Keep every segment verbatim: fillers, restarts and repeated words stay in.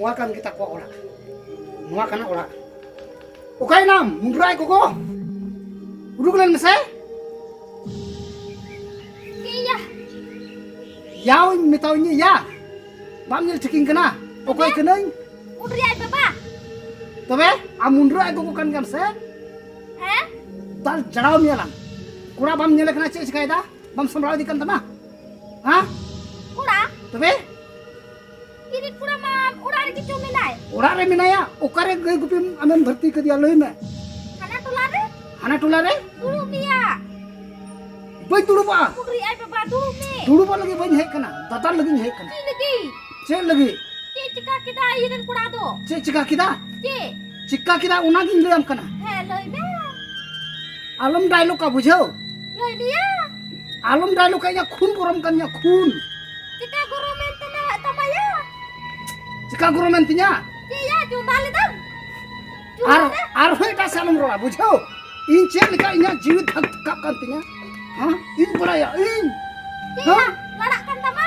ᱱᱚᱣᱟ ᱠᱟᱱ ᱜᱮᱛᱟ ᱠᱚᱣᱟ ᱚᱲᱟᱜ᱾ ᱱᱚᱣᱟ ᱠᱟᱱᱟ ᱚᱲᱟᱜ᱾ ᱚᱠᱟᱭᱮᱱᱟᱢ, ᱢᱩᱱᱰᱨᱟᱭ ᱜᱚᱜᱚ? ᱩᱰᱩᱠ ᱞᱮᱱ ᱢᱮᱥᱮ᱾ ᱤᱭᱟ᱾ ᱭᱟᱣᱧ ᱢᱮᱛᱟᱣᱧ ᱭᱟ᱾ ᱵᱟᱢ ᱧᱮᱞ ᱴᱷᱤᱠᱤᱧ ᱠᱟᱱᱟ ᱚᱠᱚᱭ ᱠᱟᱹᱱᱟᱹᱧ? ᱢᱩᱱᱰᱨᱟᱭ ᱵᱟᱵᱟ᱾ ᱛᱚᱵᱮ ᱟᱢ ᱢᱩᱱᱰᱨᱟᱭ ᱜᱚᱜᱚ ᱠᱟᱱ ᱜᱮᱭᱟᱢ ᱥᱮ? ᱦᱮᱸ? ᱫᱟᱞ ᱡᱟᱲᱟᱣ ᱢᱮᱭᱟ ᱞᱟᱝ᱾ ᱠᱚᱲᱟ ᱵᱟᱢ ᱧᱮᱞᱮ ᱠᱟᱱᱟ, ᱪᱮᱫ ᱮ ᱪᱤᱠᱟᱭᱮᱫᱟ? ᱵᱟᱢ ᱥᱟᱢᱵᱲᱟᱣ ᱤᱫᱤ ᱠᱟᱱ ᱛᱟᱢᱟ? ᱦᱮᱸ? ᱠᱚᱲᱟ? ᱛᱚᱵᱮ? ᱤᱧᱤᱡ ᱠᱚᱲᱟ ᱢᱟ ᱚᱲᱟᱜ ᱨᱮᱜᱮ ᱪᱚ ᱢᱮᱱᱟᱭ᱾ ᱚᱲᱟᱜ ᱨᱮ ᱢᱮᱱᱟᱭᱟ? ᱚᱠᱟᱨᱮ ᱜᱟᱹᱭ ᱜᱩᱯᱤᱢ ᱟᱢᱮᱢ ᱵᱷᱟᱹᱨᱛᱤ ᱠᱟᱫᱮᱭᱟ, ᱞᱟᱹᱭ ᱢᱮ? ᱦᱟᱱᱟ ᱴᱚᱞᱟ ᱨᱮ᱾ ᱦᱟᱱᱟ ᱴᱚᱞᱟ ᱨᱮ? ᱫᱩᱲᱩᱵ ᱢᱮᱭᱟ᱾ ᱵᱟᱹᱧ ᱫᱩᱲᱩᱵᱚᱜᱼᱟ᱾ ᱯᱩᱠᱷᱨᱤ ᱟᱭ ᱵᱟᱵᱟ, ᱫᱩᱲᱩᱵ ᱢᱮ᱾ ᱫᱩᱲᱩᱵᱚᱜ ᱞᱟᱹᱜᱤᱫ ᱵᱟᱹᱧ ᱦᱮᱡ ᱠᱟᱱᱟ, ᱫᱟᱫᱟᱞ ᱞᱟᱹᱜᱤᱫ ᱤᱧ ᱦᱮᱡ ᱠᱟᱱᱟ᱾ ᱪᱮᱫ ᱞᱟᱹᱜᱤᱫ? ᱪᱮᱫ ᱞᱟᱹᱜᱤᱫ? ᱪᱮᱫ ᱪᱤᱠᱟ ᱠᱮᱫᱟ ᱤᱧ ᱨᱮᱱ ᱠᱚᱲᱟ ᱫᱚ? ᱪᱮᱫ ᱪᱤᱠᱟ ᱠᱮᱫᱟ? ᱪᱮᱫ ᱪᱤᱠᱟ ᱠᱮᱫᱟ ᱚᱱᱟᱜᱤᱧ ᱞᱟᱹᱭᱟᱢ ᱠᱟᱱᱟ᱾ ᱦᱮᱸ, ᱞᱟᱹᱭ ᱢᱮ᱾ ᱟᱞᱚᱢ ᱰᱟᱭᱞᱚᱜᱟ, ᱵᱩᱡᱷᱟᱹᱣ? ᱞᱟᱹᱭ ᱢᱮᱭᱟ᱾ ᱟᱞᱚᱢ ᱰᱟᱭᱞᱚᱜᱟ, ᱤᱧᱟᱹᱜ ᱠᱷᱩᱱ ᱜᱚᱨᱚᱢ ᱠᱟᱱ ᱛᱤᱧᱟ, ᱠᱷᱩᱱ᱾ ᱪᱤᱠᱟ ᱜᱚᱨᱚᱢᱮᱱ ᱛᱟᱢᱟ, ᱛᱟᱢᱟᱭᱟ? ᱪᱤᱠᱟ ᱜᱚᱨᱚᱢᱮᱱ ᱛᱤᱧᱟ? ᱪᱮᱫ ᱭᱟ, ᱪᱚᱸᱫᱟ ᱞᱮᱫᱟᱢ? ᱟᱨ ᱪᱚᱸᱫᱟ ᱞᱮᱫᱟᱢ? ᱟᱨᱦᱚᱸ ᱮᱴᱟᱜ ᱥᱮᱫ ᱟᱞᱚᱢ ᱨᱚᱲᱟ, ᱵᱩᱡᱷᱟᱹᱣ? ᱤᱧ ᱪᱮᱫ ᱞᱮᱠᱟ ᱤᱧᱟᱹᱜ ᱡᱤᱣᱤ ᱫᱷᱟᱠ ᱫᱷᱟᱠᱟᱜ ᱠᱟᱱ ᱛᱤᱧᱟ? ᱦᱮᱸ? ᱤᱧ ᱵᱟᱲᱟᱭᱟ, ᱤᱧ᱾ ᱪᱮᱫ ᱦᱮᱸ? ᱭᱟ, ᱞᱟᱲᱟᱜ ᱠᱟᱱ ᱛᱟᱢᱟ?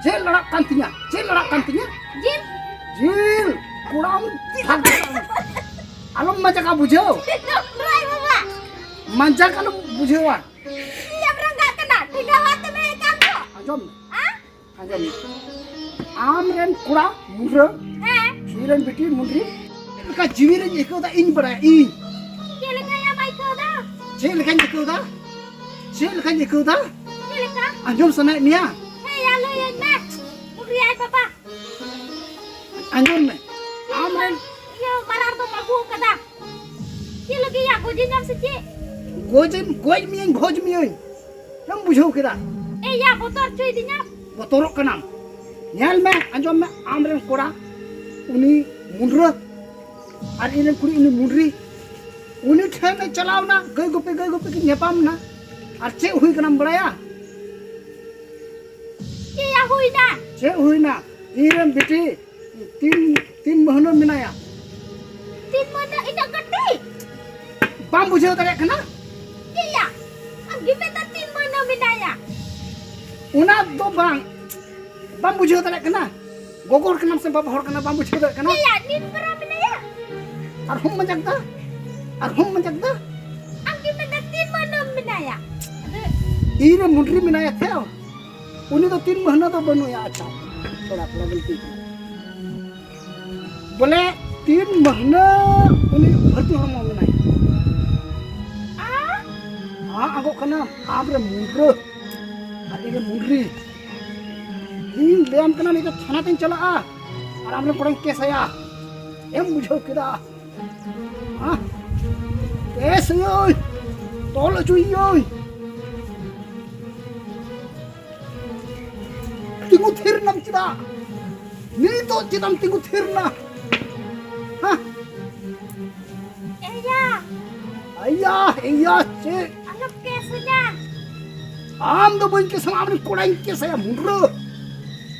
ᱪᱮᱫ ᱞᱟᱲᱟᱜ ᱠᱟᱱ ᱛᱤᱧᱟ? ᱪᱮᱫ ᱞᱟᱲᱟᱜ ᱠᱟᱱ ᱛᱤᱧᱟ? ᱡᱤᱞ᱾ ᱡᱤᱞ᱾ ᱠᱚᱲᱟᱢ ᱫᱷᱟᱠ ᱫᱷᱟᱠᱟᱜ ᱠᱟᱱᱟ᱾ ᱟᱞᱚᱢ ᱢᱟᱡᱟᱠᱟ, ᱵᱩᱡᱷᱟᱹᱣ? ᱨᱚᱭ ᱵᱟᱵᱟ᱾ ᱢᱟᱡᱟᱠ ᱟᱞᱚᱢ ᱵᱩᱡᱷᱟᱹᱣᱟ᱾ ᱤᱧ ᱟᱢ ᱨᱟᱸᱜᱟᱜ ᱠᱟᱱᱟ, ᱴᱷᱤᱠᱟᱹ ᱵᱟᱝ ᱛᱮᱢᱮ ᱠᱟᱱ ᱫᱚ᱾ ᱟᱸᱡᱚᱢ ᱢᱮ᱾ ᱦᱮᱸ? ᱟᱸᱡᱚᱢ ᱢᱮ᱾ ᱟᱢ ᱨᱮᱱ ᱠᱚᱲᱟ ᱢᱩᱰᱨᱟᱹ, ᱦᱮᱸ᱾ ᱤᱧ ᱨᱮᱱ ᱵᱤᱴᱤ ᱢᱩᱰᱨᱤ, ᱪᱮᱫ ᱞᱮᱠᱟ ᱡᱤᱣᱤ ᱨᱮᱧ ᱟᱹᱭᱠᱟᱹᱣ ᱫᱟ, ᱤᱧ ᱵᱟᱲᱟᱭᱟ, ᱤᱧ᱾ ᱪᱮᱫ ᱞᱮᱠᱟ ᱭᱟᱢ ᱟᱹᱭᱠᱟᱹᱣ ᱫᱟ? ᱪᱮᱫ ᱞᱮᱠᱟᱧ ᱟᱹᱭᱠᱟᱹᱣ ᱫᱟ? ᱪᱮᱫ ᱞᱮᱠᱟᱧ ᱟᱹᱭᱠᱟᱹᱣ ᱫᱟ? ᱪᱮᱫ ᱞᱮᱠᱟ? ᱟᱸᱡᱚᱢ ᱥᱟᱱᱟᱭᱮᱫ ᱢᱮᱭᱟ? ᱦᱮᱸ ᱭᱟ, ᱞᱟᱹᱭᱟᱹᱧ ᱢᱮ᱾ ᱢᱩᱰᱨᱤ ᱟᱭ ᱵᱟᱵᱟ᱾ ᱟᱸᱡᱚᱢ ᱢᱮ᱾ ᱟᱢ ᱨᱮᱱ ᱤᱭᱟᱹ ᱢᱟᱨᱟᱲ ᱫᱚᱢ ᱟᱹᱜᱩ ᱟᱠᱟᱫᱟ᱾ ᱪᱮᱫ ᱞᱟᱹᱜᱤᱫ ᱭᱟ, ᱜᱚᱡᱮᱧᱟᱢ ᱥᱮ ᱪᱮᱫ? ᱜᱚᱡᱮᱢ, ᱜᱚᱡ ᱢᱤᱭᱟᱹᱧ, ᱵᱷᱚᱡᱽ ᱢᱤᱭᱟᱹᱧ᱾ ᱪᱮᱢ ᱵᱩᱡᱷᱟᱹᱣ ᱠᱮᱫᱟ? ᱮᱭ ᱭᱟ, ᱵᱚᱛᱚᱨ ᱦᱚᱪᱚᱭᱤᱫᱤᱧᱟᱢ᱾ ᱵᱚᱛᱚᱨᱚᱜ ᱠᱟᱱᱟᱢ? ᱧᱮᱞ ᱢᱮ, ᱟᱸᱡᱚᱢ ᱢᱮ, ᱟᱢ ᱨᱮᱱ ᱠᱚᱲᱟ, ᱩᱱᱤ ᱢᱩᱰᱨᱟᱹ, ᱟᱨ ᱤᱧ ᱨᱮᱱ ᱠᱩᱲᱤ, ᱩᱱᱤ ᱢᱩᱰᱨᱤ, ᱩᱱᱤ ᱴᱷᱮᱱ ᱮ ᱪᱟᱞᱟᱣ ᱮᱱᱟ, ᱜᱟᱹᱭ ᱜᱩᱯᱤ, ᱜᱟᱹᱭ ᱜᱩᱯᱤ ᱠᱤᱱ ᱧᱟᱯᱟᱢ ᱮᱱᱟ᱾ ᱟᱨ ᱪᱮᱫ ᱦᱩᱭ ᱠᱟᱱᱟᱢ ᱵᱟᱲᱟᱭᱟ? ᱪᱮᱫ ᱭᱟ ᱦᱩᱭᱱᱟ? ᱪᱮᱫ ᱦᱩᱭᱱᱟ? ᱤᱧ ᱨᱮᱱ ᱵᱤᱴᱤ ᱛᱤᱱ, ᱛᱤᱱ ᱢᱟᱹᱦᱱᱟᱹ ᱢᱮᱱᱟᱭᱟ᱾ ᱛᱤᱱ ᱢᱟᱹᱦᱱᱟᱹ ᱤᱱᱟᱹᱜ ᱠᱟᱹᱴᱤᱡ? ᱵᱟᱢ ᱵᱩᱡᱷᱟᱹᱣ ᱫᱟᱲᱮᱭᱟᱜ ᱠᱟᱱᱟ? ᱪᱮᱫ ᱭᱟ? ᱟᱢ ᱜᱮᱢ ᱢᱮᱱᱫᱟ ᱛᱤᱱ ᱢᱟᱹᱦᱱᱟᱹ ᱢᱮᱱᱟᱭᱟ᱾ ᱚᱱᱟ ᱫᱚ ᱵᱟᱝ, ᱵᱟᱢ ᱵᱩᱡᱷᱟᱹᱣ ᱫᱟᱲᱮᱭᱟᱜ ᱠᱟᱱᱟ? ᱜᱚᱜᱚ ᱦᱚᱲ ᱠᱟᱱᱟᱢ ᱥᱮ ᱵᱟᱵᱟ ᱦᱚᱲ ᱠᱟᱱᱟᱢ, ᱵᱟᱢ ᱵᱩᱡᱷᱟᱹᱣ ᱫᱟᱲᱮᱭᱟᱜ ᱠᱟᱱᱟ? ᱮᱭᱟ, ᱱᱤᱛ ᱯᱟᱨᱟ ᱢᱮᱱᱟᱭᱟ᱾ ᱟᱨᱦᱚᱸᱢ ᱢᱟᱡᱟᱠ ᱫᱟ? ᱟᱨᱦᱚᱸᱢ ᱢᱟᱡᱟᱠ ᱫᱟ? ᱟᱢ ᱜᱮ ᱢᱮᱱᱫᱟ ᱛᱤᱱ ᱢᱟᱹᱦᱱᱟᱹᱢ ᱢᱮᱱᱟᱭᱟ? ᱟᱫᱚ ᱤᱧ ᱨᱮ ᱢᱩᱱᱰᱨᱤ ᱢᱮᱱᱟᱭᱟ ᱛᱷᱮ, ᱩᱱᱤ ᱫᱚ ᱛᱤᱱ ᱢᱟᱹᱦᱱᱟᱹ ᱫᱚ ᱵᱟᱹᱱᱩᱭᱟ᱾ ᱟᱪᱪᱷᱟ, ᱛᱷᱚᱲᱟ ᱛᱷᱚᱲᱟ ᱜᱟᱹᱞᱛᱤ ᱠᱟᱱᱟ᱾ ᱵᱚᱞᱮ ᱛᱤᱱ ᱢᱟᱹᱦᱱᱟᱹ ᱩᱱᱤ ᱵᱷᱟᱹᱨᱛᱤ ᱦᱚᱲᱢᱚ ᱢᱮᱱᱟᱭᱟ᱾ ᱟ? ᱟ ᱟᱜᱚᱜ ᱠᱟᱱᱟᱢ, ᱟᱢ ᱨᱮ ᱢᱩᱱᱰᱨᱟᱹ ᱟᱨ ᱤᱧ ᱨᱮ ᱢᱩᱱᱰᱨᱤ᱾ ᱤᱧ ᱞᱟᱹᱭᱟᱢ ᱠᱟᱱᱟ, ᱱᱤᱛ ᱫᱚ ᱛᱷᱟᱱᱟ ᱛᱮᱧ ᱪᱟᱞᱟᱜᱼᱟ ᱟᱨ ᱟᱢ ᱨᱮᱱ ᱠᱚᱲᱟᱧ ᱠᱮᱥ ᱟᱭᱟ᱾ ᱮᱢ ᱵᱩᱡᱷᱟᱹᱣ ᱠᱮᱫᱟ? ᱦᱮᱸ? ᱠᱮᱥ ᱟᱹᱭᱟᱹᱧ, ᱛᱚᱞ ᱦᱚᱪᱚᱭᱟᱹᱧ᱾ ᱛᱤᱸᱜᱩ ᱛᱷᱤᱨ ᱱᱟᱢ ᱪᱮᱫᱟᱜ? ᱱᱤᱛᱚᱜ ᱪᱮᱫᱟᱜ ᱮᱢ ᱛᱤᱸᱜᱩ ᱛᱷᱤᱨ ᱱᱟ? ᱦᱮᱸ? ᱮᱭᱟ! ᱟᱭᱟ, ᱮᱭᱟ, ᱪᱮᱫ? ᱟᱞᱚᱢ ᱠᱮᱥ ᱟᱹᱧᱟ᱾ ᱟᱢ ᱫᱚ ᱵᱟᱹᱧ ᱠᱮᱥ ᱟᱢᱟ, ᱟᱢ ᱨᱮᱱ ᱠᱚᱲᱟᱧ ᱠᱮᱥ ᱟᱭᱟ, ᱢᱩᱱᱰᱨᱟᱹ᱾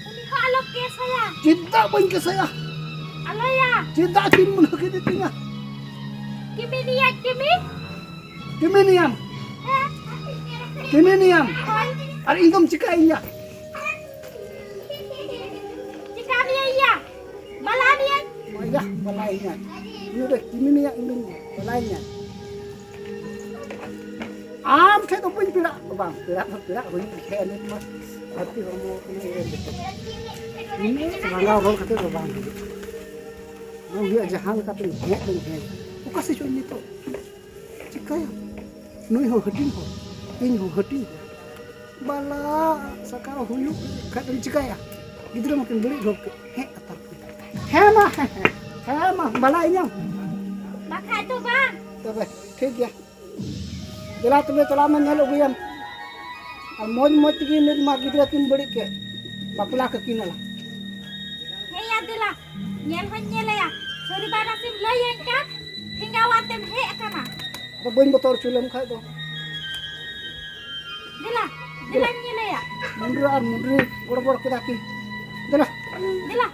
ᱩᱱᱤ ᱦᱚᱸ ᱟᱞᱚᱢ ᱠᱮᱥ ᱟᱭᱟ᱾ ᱪᱮᱫᱟᱜ ᱵᱟᱹᱧ ᱠᱮᱥ ᱟᱭᱟ? ᱟᱞᱚᱭᱟ᱾ ᱪᱮᱫᱟᱜ ᱪᱤᱱ ᱢᱩᱱᱰᱨᱟᱹ ᱠᱮᱫᱮ ᱛᱤᱧᱟ? ᱠᱤᱢᱤᱱᱤᱭᱟ, ᱠᱤᱢᱤ᱾ ᱠᱤᱢᱤᱱᱤᱭᱟᱢ᱾ ᱦᱮᱸ᱾ ᱠᱤᱢᱤᱱᱤᱭᱟᱢ᱾ ᱦᱳᱭ᱾ ᱟᱨ ᱤᱧ ᱫᱚᱢ ᱪᱤᱠᱟᱹᱭᱤᱧᱟ? ᱪᱤᱠᱟ ᱢᱮᱭᱟ ᱭᱟ? ᱵᱟᱞᱟ ᱢᱮᱭᱟ᱾ ᱢᱟᱭᱟ, ᱵᱟᱞᱟᱭᱤᱧᱟ᱾ ᱩᱱᱤ ᱫᱚ ᱠᱤᱢᱤᱱᱤᱭᱟ, ᱤᱧ ᱫᱚᱧ ᱵᱟᱞᱟᱭᱤᱧᱟ᱾ ᱟᱢ ᱴᱷᱮᱱ ᱫᱚ ᱵᱟᱹᱧ ᱯᱮᱲᱟᱜ, ᱵᱟᱝ, ᱯᱮᱲᱟᱜ ᱫᱚ ᱯᱮᱲᱟᱜ ᱦᱩᱭᱩᱜ ᱜᱮᱭᱟ, ᱱᱤᱛ ᱢᱟ ᱫᱷᱟᱹᱨᱛᱤ ᱦᱚᱲᱢᱚ ᱠᱟᱱᱟ, ᱤᱭᱟᱹ ᱠᱟᱛᱮ᱾ ᱩᱱᱟᱹᱜ ᱨᱟᱸᱜᱟᱣ ᱨᱚᱲ ᱠᱟᱛᱮ ᱫᱚ ᱵᱟᱝ ᱦᱩᱭᱩᱜᱼᱟ᱾ ᱵᱟᱝ ᱦᱩᱭᱩᱜᱼᱟ, ᱡᱟᱦᱟᱸ ᱞᱮᱠᱟᱛᱮ ᱦᱮᱡ ᱞᱮᱱ ᱦᱮᱡ᱾ ᱚᱠᱟ ᱥᱮᱫ ᱪᱚᱧ ᱱᱤᱛᱚᱜ? ᱪᱤᱠᱟᱹᱭᱟ? ᱱᱩᱭ ᱦᱚᱸ ᱦᱟᱹᱴᱤᱧ ᱦᱚᱲ, ᱤᱧ ᱦᱚᱸ ᱦᱟᱹᱴᱤᱧ ᱦᱚᱲ᱾ ᱵᱟᱞᱟ ᱥᱟᱠᱟᱣ ᱦᱩᱭᱩᱜ ᱠᱷᱟᱡ ᱫᱚᱢ ᱪᱤᱠᱟᱹᱭᱟ? ᱜᱤᱫᱽᱨᱟᱹ ᱢᱟᱠᱤᱱ ᱵᱟᱹᱲᱤᱡ ᱰᱷᱚᱯ ᱠᱮᱫ᱾ ᱦᱮᱸ, ᱟᱛᱟᱨ ᱠᱚ᱾ ᱦᱮᱸ ᱢᱟ, ᱦᱮᱸ, ᱦᱮᱸ, ᱦᱮᱸ ᱢᱟ, ᱵᱟᱞᱟ ᱤᱧᱟᱹᱢ᱾ ᱵᱟᱠᱷᱟᱡ ᱫᱚ ᱵᱟᱝ᱾ ᱛᱚᱵᱮ, ᱴᱷᱤᱠ ᱜᱮᱭᱟ᱾ ᱫᱮᱞᱟ ᱛᱚᱵᱮ, ᱪᱟᱞᱟᱜ ᱢᱮ, ᱧᱮᱞ ᱟᱹᱜᱩᱭᱟᱢ᱾ ᱟᱨ ᱢᱚᱡᱽ ᱢᱚᱡᱽ ᱛᱮᱜᱮ ᱱᱤᱛ ᱢᱟ ᱜᱤᱫᱽᱨᱟᱹ ᱠᱤᱱ ᱵᱟᱹᱲᱤᱡ ᱠᱮᱫ, ᱵᱟᱯᱞᱟ ᱠᱟᱹᱠᱤᱱ ᱟᱞᱟᱝ᱾ ᱦᱮᱸᱭᱟ, ᱫᱮᱞᱟ᱾ ᱧᱮᱞ ᱦᱚᱧ ᱧᱮᱞᱮᱭᱟ᱾ ᱥᱟᱹᱨᱤ ᱵᱟᱱᱟᱥᱤᱢ ᱞᱟᱹᱭᱟᱹᱧ ᱠᱟᱱ, ᱴᱷᱮᱸᱜᱟᱣ ᱟᱛᱮᱢ ᱦᱮᱡ ᱟᱠᱟᱱᱟ᱾ ᱟᱫᱚ ᱵᱟᱹᱧ ᱵᱚᱛᱚᱨ ᱦᱚᱪᱚ ᱞᱮᱢ ᱠᱷᱟᱡ ᱫᱚ᱾ ᱫᱮᱞᱟ, ᱫᱮᱞᱟᱧ ᱧᱮᱞᱮᱭᱟ᱾ ᱢᱩᱱᱰᱨᱟᱹ ᱟᱨ ᱢᱩᱱᱰᱨᱤ ᱜᱚᱲᱵᱚᱲ ᱠᱮᱫᱟ ᱠᱤᱱ᱾ ᱫᱮᱞᱟ᱾ ᱫᱮᱞᱟ᱾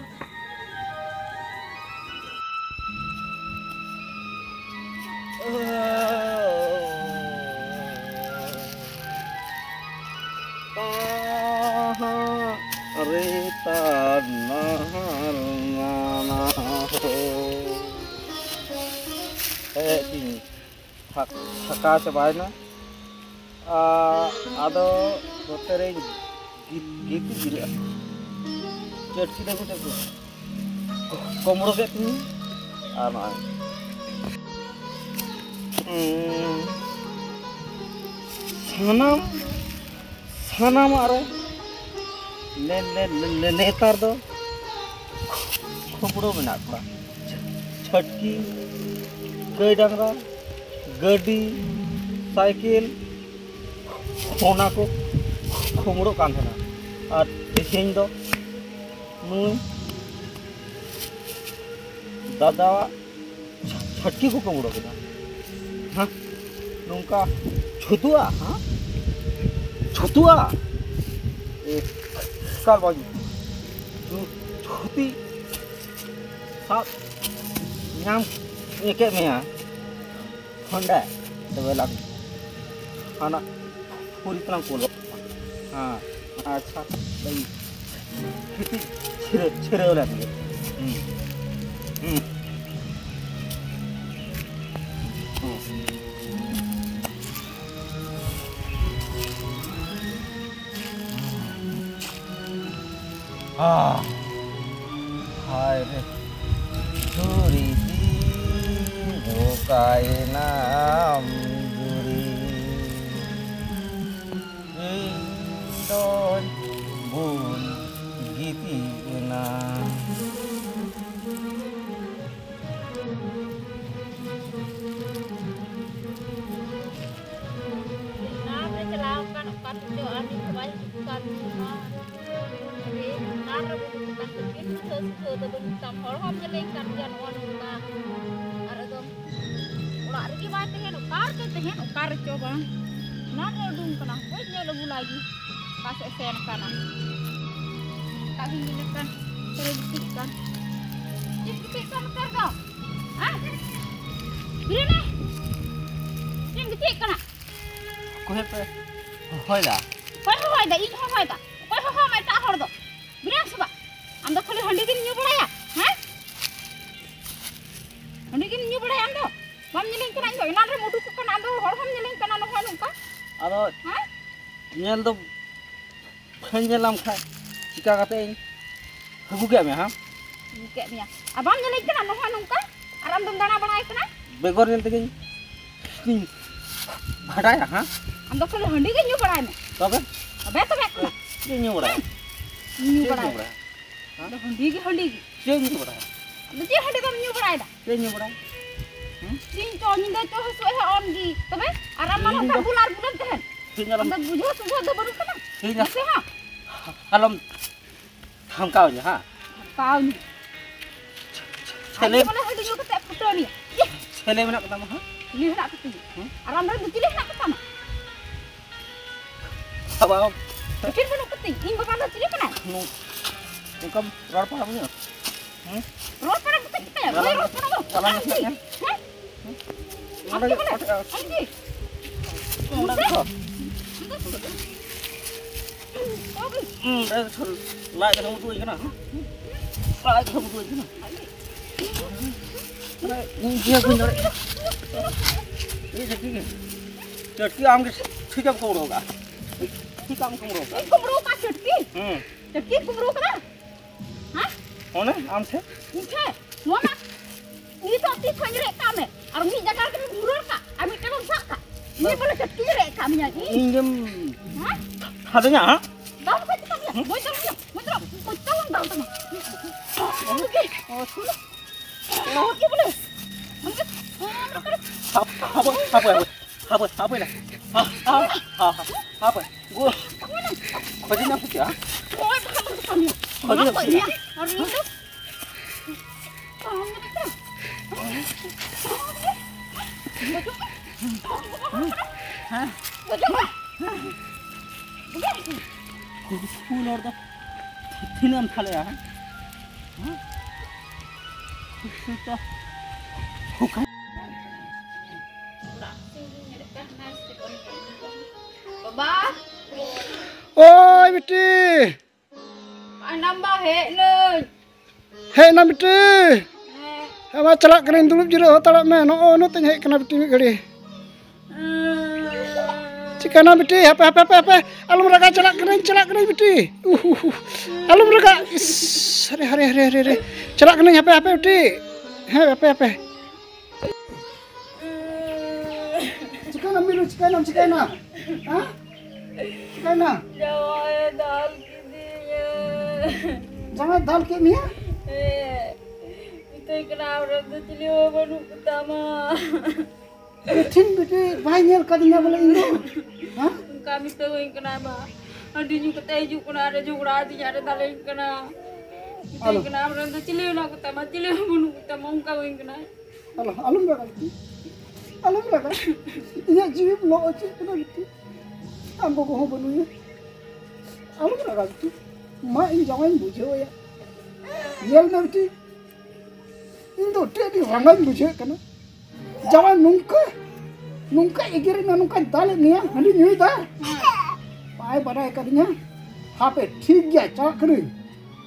ᱛᱟᱦᱟᱸ ᱨᱮ ᱛᱟᱱᱟ᱾ ᱦᱮᱡ ᱛᱤᱧ ᱯᱷᱟᱸᱠ-, ᱯᱷᱟᱸᱠᱟ ᱪᱟᱵᱟᱭᱮᱱᱟ᱾ ᱟ-, ᱟᱫᱚ ᱱᱚᱛᱮ ᱨᱮᱧ ᱜᱤ-, ᱜᱤᱛᱤᱡ ᱡᱤᱨᱟᱹᱜᱼᱟ᱾ ᱪᱟᱹᱴᱠᱤ ᱫᱚ ᱢᱤᱫᱴᱮᱡ ᱠᱚ-, ᱠᱚᱢᱲᱚ ᱠᱮᱫ ᱛᱤᱧᱟᱹ᱾ ᱟᱨ ᱱᱚᱜᱼᱚᱭ, ᱩᱸ, ᱥᱟᱱᱟᱢ, ᱥᱟᱱᱟᱢᱟᱜ ᱨᱮ ᱱᱮ-, ᱱᱮ-, ᱱᱮ-, ᱱᱮ-, ᱱᱮᱛᱟᱨ ᱫᱚ ᱠᱷᱚᱯᱲᱚ ᱢᱮᱱᱟᱜ ᱠᱚᱣᱟ᱾ ᱪᱷᱟᱹᱴᱠᱤ, ᱜᱟᱹᱭ ᱰᱟᱝᱨᱟ, ᱜᱟᱹᱰᱤ, ᱥᱟᱭᱠᱮᱞ, ᱚᱱᱟ ᱠᱚ ᱠᱷᱚᱢᱲᱚᱜ ᱠᱟᱱ ᱛᱟᱦᱮᱱᱟ᱾ ᱟᱨ ᱛᱮᱦᱮᱧ ᱫᱚ ᱱᱩᱭ ᱫᱟᱫᱟᱣᱟᱜ ᱪᱷᱟ-, ᱪᱷᱟᱹᱴᱠᱤ ᱠᱚ ᱠᱩᱢᱵᱽᱲᱩ ᱠᱮᱫᱟ᱾ ᱦᱮᱸ? ᱱᱚᱝᱠᱟ ᱪᱷᱩᱛᱩᱜᱼᱟ, ᱦᱮᱸ? ᱪᱷᱩᱛᱩᱜᱼᱟ? ᱮ, ᱮᱠᱟᱞ ᱵᱟᱝ᱾ ᱪᱷᱩ-, ᱪᱷᱩᱛᱤ ᱥᱟᱵ ᱧᱟᱢ ᱠᱮᱫ ᱢᱮᱭᱟ᱾ ᱦᱚᱸᱰᱟ, ᱛᱚᱵᱮ ᱞᱟᱝ ᱦᱟᱱᱟ ᱯᱩᱨᱤ ᱛᱮᱞᱟᱝ ᱠᱩᱞᱚᱜ᱾ ᱦᱮᱸ, ᱟᱪᱪᱷᱟ, ᱞᱟᱹᱭ᱾ ᱠᱟᱹᱴᱤᱡ ᱪᱷᱤᱨᱟᱹ, ᱪᱷᱤᱨᱟᱹᱣ ᱞᱮᱱ ᱜᱮ᱾ ᱦᱩᱸ᱾ ᱦᱩᱸ᱾ ᱦᱩᱸ᱾ ᱦᱟᱭ ᱨᱮ, ᱫᱷᱩᱲᱤ ᱫᱤᱱ ᱚᱠᱟᱭᱮᱱᱟᱢ ᱫᱷᱩᱲᱤ? ᱤᱧ ᱫᱚᱧ ᱵᱩᱞ ᱜᱤᱛᱤᱡ ᱮᱱᱟ᱾ ᱚᱠᱟ ᱨᱮ ᱪᱟᱞᱟᱣ ᱟᱠᱟᱱ, ᱚᱠᱟ ᱛᱮᱪᱚ ᱟᱨ ᱱᱤᱛ ᱦᱚᱸ ᱵᱟᱭ ᱦᱤᱡᱩᱜ ᱠᱟᱱ ᱱᱚᱣᱟ᱾ ᱚᱠᱟ ᱨᱮ ᱵᱚᱞᱚ ᱟᱠᱟᱱ ᱪᱚ, ᱪᱮᱫ ᱵᱩᱡᱷᱟᱹᱣ ᱥᱩᱡᱷᱟᱹᱣ ᱫᱚ ᱵᱟᱹᱱᱩᱜ ᱛᱟᱢ, ᱦᱚᱲ ᱦᱚᱸᱢ ᱧᱮᱞᱮᱧ ᱠᱟᱱ ᱜᱮᱭᱟ ᱱᱚᱜᱼᱚ ᱱᱚᱝᱠᱟ᱾ ᱟᱨ ᱮᱠᱫᱚᱢ ᱚᱲᱟᱜ ᱨᱮᱜᱮ ᱵᱟᱭ ᱛᱟᱦᱮᱱ, ᱚᱠᱟ ᱨᱮᱪᱚ ᱛᱟᱦᱮᱱ, ᱚᱠᱟ ᱨᱮᱪᱚ ᱵᱟᱝ᱾ ᱚᱱᱟ ᱨᱮ ᱩᱰᱩᱝ ᱠᱟᱱᱟ, ᱦᱟᱯᱳᱭ ᱧᱮᱞ ᱟᱹᱜᱩ ᱞᱟᱭ ᱜᱮ, ᱚᱠᱟ ᱥᱮᱫ ᱥᱮᱱ ᱠᱟᱱᱟ᱾ ᱚᱠᱟ ᱜᱮᱧ ᱧᱮᱞᱮ ᱠᱟᱱ, ᱚᱠᱟ ᱨᱮ ᱜᱤᱛᱤᱡ ᱠᱟᱱ᱾ ᱪᱮᱫ ᱜᱤᱛᱤᱡ ᱠᱟᱱ ᱱᱚᱛᱮ ᱨᱮᱫᱚ? ᱦᱮᱸ? ᱵᱮᱨᱮᱫ ᱢᱮ᱾ ᱪᱮᱫ ᱮᱢ ᱜᱤᱛᱤᱡ ᱠᱟᱱᱟ? ᱚᱠᱚᱭ ᱯᱮ ᱦᱚᱦᱚᱭᱮᱫᱟ? ᱚᱠᱚᱭ ᱦᱚᱦᱚᱭᱮᱫᱟ? ᱤᱧ ᱦᱚᱦᱚᱭᱮᱫᱟ? ᱚᱠᱚᱭ ᱦᱚᱦᱚ ᱟᱢᱟ ᱮᱴᱟᱜ ᱦᱚᱲ ᱫᱚ? ᱵᱮᱨᱮᱫ ᱥᱮ ᱵᱟᱝ? ᱟᱢ ᱫᱚ ᱠᱷᱟᱹᱞᱤ ᱦᱟᱺᱰᱤ ᱜᱮᱢ ᱧᱩ ᱵᱟᱲᱟᱭᱟ, ᱦᱮᱸ? ᱦᱟᱺᱰᱤ ᱜᱮᱢ ᱧᱩ ᱵᱟᱲᱟᱭᱟ ᱟᱢ ᱫᱚ? ᱟᱫᱚ ᱦᱮᱸ? ᱧᱮᱞ ᱫᱚ ᱵᱟᱹᱧ ᱧᱮᱞ ᱞᱟᱢ ᱠᱷᱟᱡ ᱪᱤᱠᱟ ᱠᱟᱛᱮ ᱤᱧ ᱟᱹᱜᱩ ᱠᱮᱫ ᱢᱮᱭᱟ, ᱦᱮᱸ? ᱟᱹᱜᱩ ᱠᱮᱫ ᱢᱮᱭᱟ᱾ ᱟᱨ ᱵᱟᱢ ᱧᱮᱞᱤᱧ ᱠᱟᱱᱟ ᱱᱚᱣᱟ ᱱᱚᱝᱠᱟ? ᱟᱨ ᱟᱢ ᱫᱚᱢ ᱫᱟᱬᱟ ᱵᱟᱲᱟᱭ ᱠᱟᱱᱟ? ᱵᱮᱜᱚᱨ ᱧᱮᱞ ᱛᱮᱜᱮᱧ ᱤᱧ ᱵᱷᱟᱰᱟᱭᱟ, ᱦᱮᱸ? ᱟᱢ ᱫᱚ ᱠᱷᱟᱹᱞᱤ ᱦᱟᱺᱰᱤ ᱜᱮ ᱧᱩ ᱵᱟᱲᱟᱭ ᱢᱮ᱾ ᱛᱚᱵᱮ? ᱛᱚᱵᱮ, ᱛᱚᱵᱮ ᱠᱟᱱᱟ᱾ ᱪᱮᱫ ᱤᱧ ᱧᱩ ᱵᱟᱲᱟᱭᱟ? ᱧᱩ ᱪᱮᱫ ᱤᱧ ᱵᱟᱲᱟᱭ ᱧᱩ ᱢᱮ᱾ ᱵᱟᱲᱟᱭᱟ? ᱟᱫᱚ ᱦᱟᱺᱰᱤ ᱜᱮ ᱦᱟᱺᱰᱤ ᱜᱮ᱾ ᱪᱮᱫ ᱤᱧ ᱧᱩ ᱵᱟᱲᱟᱭᱟ? ᱟᱫᱚ ᱪᱮᱫ ᱦᱟᱺᱰᱤ ᱫᱚᱢ ᱧᱩ ᱵᱟᱲᱟᱭᱮᱫᱟ? ᱪᱮᱫ ᱤᱧ ᱧᱩ ᱵᱟᱲᱟᱭᱟ? ᱦᱩᱸ? ᱥᱤᱧ ᱪᱚ ᱧᱤᱫᱟᱹ ᱪᱚ ᱦᱟᱹᱥᱩ ᱮᱦᱚᱵ ᱮᱱ ᱜᱮ᱾ ᱛᱚᱵᱮ? ᱟᱨ ᱟᱢ ᱢᱟ ᱤᱧ ᱱᱚᱝᱠᱟ ᱫᱚ ᱵᱩᱞ ᱟᱨ ᱵᱩᱞᱮᱢ ᱛᱟᱦᱮᱱ᱾ ᱤᱧ ᱟᱞᱚᱢ ᱟᱢ ᱫᱚ ᱵᱩᱡᱷᱟᱹᱣ ᱥᱩᱡᱷᱟᱹᱣ ᱫᱚ ᱵᱟᱹᱱᱩᱜ ᱛᱟᱢᱟ᱾ ᱤᱧ ᱱᱟᱥᱮ ᱦᱚᱸ᱾ ᱟᱞᱚᱢ ᱫᱷᱟᱢᱠᱟᱣ ᱤᱧᱟ, ᱦᱮᱸ? ᱫᱷᱟᱢᱠᱟᱣ ᱤᱧ᱾ ᱪᱷᱮᱞᱮ᱾ ᱟᱡ ᱵᱚᱞᱮ ᱦᱟᱺᱰᱤ ᱧᱩ ᱠᱟᱛᱮ ᱯᱷᱩᱴᱟᱹᱣ ᱮᱱᱟ᱾ ᱪᱷᱮᱞᱮ ᱢᱮᱱᱟᱜ ᱠᱚᱛᱟᱢᱟ, ᱦᱮᱸ? ᱪᱤᱞᱤ ᱦᱮᱱᱟᱜ ᱠᱚᱛᱤᱧᱟ? ᱦᱩᱸ? ᱟᱨ ᱟᱢ ᱨᱮᱱ ᱫᱚ ᱪᱤᱞᱤ ᱦᱮᱱᱟᱜ ᱠᱚᱛᱟᱢᱟ? ᱵᱟᱵᱟ᱾ ᱪᱮᱫ ᱵᱟᱹᱱᱩᱜ ᱠᱚᱛᱤᱧ? ᱤᱧ ᱵᱟᱵᱟ ᱫᱚ ᱪᱤᱞᱤ ᱠᱟᱱᱟᱭ? ᱱᱚ-, ᱱᱚᱝᱠᱟᱢ ᱨᱚᱲ ᱯᱟᱲᱟᱣ ᱤᱧᱟ? ᱦᱩᱸ? ᱨᱚᱲ ᱯᱟᱲᱟᱣ ᱠᱟᱛᱮ ᱪᱤᱠᱟᱹᱭᱟ? ᱵᱟᱹᱧ ᱨᱚᱲ ᱯᱟᱲᱟᱣ ᱫᱚ᱾ ᱟᱞᱟᱝ ᱟᱢ ᱜᱮ ᱜᱮ᱾ ᱦᱮᱸ? ᱦᱮᱸ? ᱟᱢ ᱜᱮ ᱵᱚᱞᱮ? ᱟᱢ ᱜᱮ? ᱱᱚᱰᱮ ᱫᱚ᱾ ᱞᱟᱡ ᱫᱟᱠᱟᱢ ᱩᱛᱩ ᱟᱹᱧ ᱠᱟᱱᱟ? ᱞᱟᱡ ᱫᱟᱠᱟᱢ ᱩᱛᱩ ᱟᱹᱧ ᱠᱟᱱᱟ? ᱢᱟᱱᱮ, ᱤᱧ ᱡᱤᱭᱟᱹ ᱵᱟᱹᱧ ᱫᱟᱲᱮᱭᱟᱜ ᱠᱟᱱᱟ᱾ ᱤᱧ ᱪᱟᱹᱴᱠᱤ ᱜᱮ᱾ ᱪᱟᱹᱴᱠᱤ ᱟᱢ ᱜᱮ ᱴᱷᱤᱠ ᱮᱢ ᱠᱩᱢᱵᱽᱲᱩ ᱟᱠᱟᱫᱼᱟ᱾ ᱴᱷᱤᱠ ᱟᱢ ᱠᱩᱢᱵᱽᱲᱩ ᱟᱠᱟᱫᱼᱟ᱾ ᱤᱧ ᱠᱩᱢᱵᱽᱲᱩ ᱟᱠᱟᱫ ᱪᱟᱹᱴᱠᱤ? ᱦᱮᱸ᱾ ᱪᱟᱹᱴᱠᱤ ᱠᱩᱢᱵᱽᱲᱩ ᱟᱠᱟᱫᱟ? ᱦᱮᱸ? ᱚᱱᱮ ᱟᱢ ᱴᱷᱮᱱ? ᱤᱧ ᱴᱷᱮᱱ? ᱱᱚᱣᱟ ᱢᱟ ᱱᱤᱛᱚᱜ ᱛᱤ ᱠᱷᱚᱱ ᱨᱮᱡ ᱠᱟᱜ ᱢᱮ᱾ ᱟᱨ ᱢᱤᱫ ᱡᱟᱭᱜᱟ ᱨᱮᱜᱮᱢ ᱜᱷᱩᱨᱟᱹᱨ ᱠᱟᱜ, ᱟᱨ ᱢᱤᱫᱴᱮᱱ ᱮᱢ ᱥᱟᱵ ᱠᱟᱜ᱾ ᱱᱤᱭᱟᱹ ᱵᱚᱞᱮ ᱪᱟᱹᱴᱠᱤ ᱨᱮᱡ ᱠᱟᱜ ᱢᱮᱭᱟ ᱤᱧ᱾ ᱤᱧ ᱜᱮᱢ ᱦᱮᱸ? ᱛᱷᱟᱫᱮᱧᱟ, ᱦᱮᱸ? ᱫᱟᱞ ᱠᱷᱟᱡ ᱪᱮᱠᱟᱢ ᱧᱟᱢ? ᱜᱚᱡ ᱫᱟᱞ ᱧᱟᱢ, ᱜᱚᱡ ᱫᱟᱞ, ᱜᱚᱡ ᱫᱟᱞ ᱫᱟᱞ ᱛᱟᱢᱟ᱾ ᱤᱭᱟᱹ ᱵᱚᱞᱮ᱾ ᱦᱟᱯ-, ᱦᱟᱯᱳᱭ, ᱦᱟᱯᱳᱭ, ᱦᱟᱯᱳᱭ᱾ ᱦᱟᱯᱳᱭ, ᱦᱟᱯᱳᱭ ᱱᱟ᱾ ᱦᱟ-, ᱦᱟ-, ᱦᱟ-, ᱦᱟ-, ᱦᱟᱯᱳᱭ᱾ ᱜᱳ-, ᱠᱷᱚᱡᱮ ᱧᱟᱢ ᱠᱮᱫᱟ᱾ ᱠᱷᱚᱡᱮ ᱧᱟᱢ ᱠᱮᱫᱟ᱾ ᱦᱮᱸ᱾ ᱦᱩᱞ ᱦᱚᱲ ᱫᱚ ᱛᱤᱱᱟᱹᱜ ᱮᱢ ᱛᱷᱟᱞᱮᱜᱼᱟ, ᱦᱮᱸ? ᱦᱮᱸ? ᱠᱷᱩᱥᱤ ᱛᱮ ᱵᱟᱵᱟ! ᱳᱭ ᱵᱤᱴᱤ! ᱟᱭᱱᱟᱢ ᱵᱟ ᱦᱮᱡ ᱱᱟᱹᱧ᱾ ᱦᱮᱡ ᱮᱱᱟ ᱵᱤᱴᱤ? ᱦᱮᱸ᱾ ᱦᱮᱸ, ᱢᱟ ᱪᱟᱞᱟᱜ ᱠᱟᱹᱱᱟᱹᱧ, ᱫᱩᱲᱩᱵ ᱡᱤᱨᱟᱹᱜ ᱦᱟᱛᱟᱲᱚᱜ ᱢᱮ᱾ ᱱᱚᱜᱼᱚ ᱱᱚᱛᱮᱧ ᱦᱮᱡ ᱠᱟᱱᱟ ᱵᱤᱴᱤ ᱢᱤᱫ ᱜᱷᱟᱹᱲᱤ᱾ ᱩᱸ᱾ ᱪᱤᱠᱟᱹᱱᱟ ᱵᱤᱴᱤ? ᱦᱟᱯᱮ, ᱦᱟᱯᱮ, ᱦᱟᱯᱮ, ᱦᱟᱯᱮ᱾ ᱟᱞᱚᱢ ᱨᱟᱜᱟ, ᱪᱟᱞᱟᱜ ᱠᱟᱹᱱᱟᱹᱧ, ᱪᱟᱞᱟᱜ ᱠᱟᱹᱱᱟᱹᱧ ᱵᱤᱴᱤ᱾ ᱩᱦ, ᱩᱦ, ᱩᱦ᱾ ᱟᱞᱚᱢ ᱨᱟᱜᱟ᱾ ᱤᱥ, ᱦᱟᱨᱮ, ᱦᱟᱨᱮ, ᱦᱟᱨᱮ, ᱦᱟᱨᱮ, ᱦᱟᱨᱮ᱾ ᱪᱟᱞᱟᱜ ᱠᱟᱹᱱᱟᱹᱧ, ᱦᱟᱯᱮ, ᱦᱟᱯᱮ ᱵᱤᱴᱤ᱾ ᱦᱮᱸ, ᱦᱟᱯᱮ, ᱦᱟᱯᱮ᱾ ᱪᱤᱠᱟᱹᱭᱱᱟ ᱢᱤᱨᱩ, ᱪᱤᱠᱟᱹᱭᱱᱟᱢ, ᱪᱤᱠᱟᱹᱭᱱᱟ? ᱦᱮᱸ? ᱪᱤᱠᱟᱹᱭᱱᱟ? ᱡᱟᱶᱟᱭᱮ ᱫᱟᱞ ᱠᱤᱫᱤᱧᱟ᱾ ᱡᱟᱶᱟᱭ ᱫᱟᱞ ᱠᱮᱫ ᱢᱮᱭᱟ? ᱦᱮᱸ᱾ ᱢᱤᱛᱟᱹᱧ ᱠᱟᱱᱟ, ᱟᱢᱨᱮᱱ ᱫᱚ ᱪᱤᱞᱤ ᱦᱚᱸ ᱵᱟᱹᱱᱩᱜ ᱠᱚᱛᱟᱢᱟ᱾ ᱠᱚᱴᱷᱤᱱ ᱵᱤᱴᱤ ᱵᱟᱭ ᱧᱮᱞ ᱠᱟᱫᱤᱧᱟ ᱵᱚᱞᱮ ᱤᱧ ᱫᱚ᱾ ᱦᱮᱸ? ᱚᱱᱠᱟ ᱢᱤᱛᱟᱹᱧ ᱠᱟᱱᱟ ᱵᱟ᱾ ᱦᱟᱺᱰᱤ ᱧᱩ ᱠᱟᱛᱮ ᱦᱤᱡᱩᱜ ᱠᱟᱱᱟ, ᱟᱨᱮ ᱡᱷᱚᱜᱽᱲᱟ ᱟᱹᱫᱤᱧᱟ, ᱟᱨᱮ ᱫᱟᱞᱮᱧ ᱠᱟᱱᱟ᱾ ᱢᱤᱛᱟᱹᱧ ᱟᱞᱚ᱾ ᱠᱟᱱᱟ, ᱟᱢᱨᱮᱱ ᱫᱚ ᱪᱤᱞᱤ ᱦᱚᱸ ᱵᱟᱹᱱᱩᱜ ᱠᱚᱛᱟᱢᱟ, ᱪᱤᱞᱤ ᱦᱚᱸ ᱵᱟᱹᱱᱩᱜ ᱠᱚᱛᱟᱢᱟ, ᱚᱱᱠᱟ ᱢᱤᱛᱟᱹᱧ ᱠᱟᱱᱟ᱾ ᱟᱞᱚ, ᱟᱞᱚᱢ ᱨᱟᱜᱟ ᱵᱤᱴᱤ᱾ ᱟᱞᱚᱢ ᱨᱟᱜᱟ᱾ ᱤᱧᱟᱹᱜ ᱡᱤᱣᱤᱢ ᱞᱚ ᱦᱚᱪᱚᱭᱮᱫ ᱠᱟᱱᱟ ᱵᱤᱴᱤ᱾ ᱟᱢ ᱜᱚᱜᱚ ᱦᱚᱸ ᱵᱟᱹᱱᱩᱭᱟ᱾ ᱟᱞᱚᱢ ᱨᱟᱜᱟ ᱵᱤᱴᱤ᱾ ᱢᱟ, ᱤᱧ ᱡᱟᱶᱟᱭᱤᱧ ᱵᱩᱡᱷᱟᱹᱣ ᱮᱭᱟ᱾ ᱧᱮᱞ ᱢᱮ ᱵᱤᱴᱤ, ᱤᱧ ᱫᱚ ᱟᱹᱰᱤ ᱟᱹᱰᱤ ᱨᱟᱸᱜᱟᱣᱤᱧ ᱵᱩᱡᱷᱟᱹᱣᱮᱫ ᱠᱟᱱᱟ᱾ ᱡᱟᱶᱟᱭ ᱱᱚᱝᱠᱟ, ᱱᱚᱝᱠᱟ ᱮᱜᱮᱨᱮᱫ ᱢᱮᱭᱟ, ᱱᱚᱝᱠᱟᱭ ᱫᱟᱞᱮᱫ ᱢᱮᱭᱟ, ᱦᱟᱺᱰᱤ ᱧᱩᱭᱮᱫᱟ᱾ ᱵᱟᱭ ᱵᱟᱰᱟᱭ ᱟᱠᱟᱫᱤᱧᱟ᱾ ᱦᱟᱯᱮ, ᱴᱷᱤᱠ ᱜᱮᱭᱟ, ᱪᱟᱞᱟᱜ ᱠᱟᱹᱱᱟᱹᱧ᱾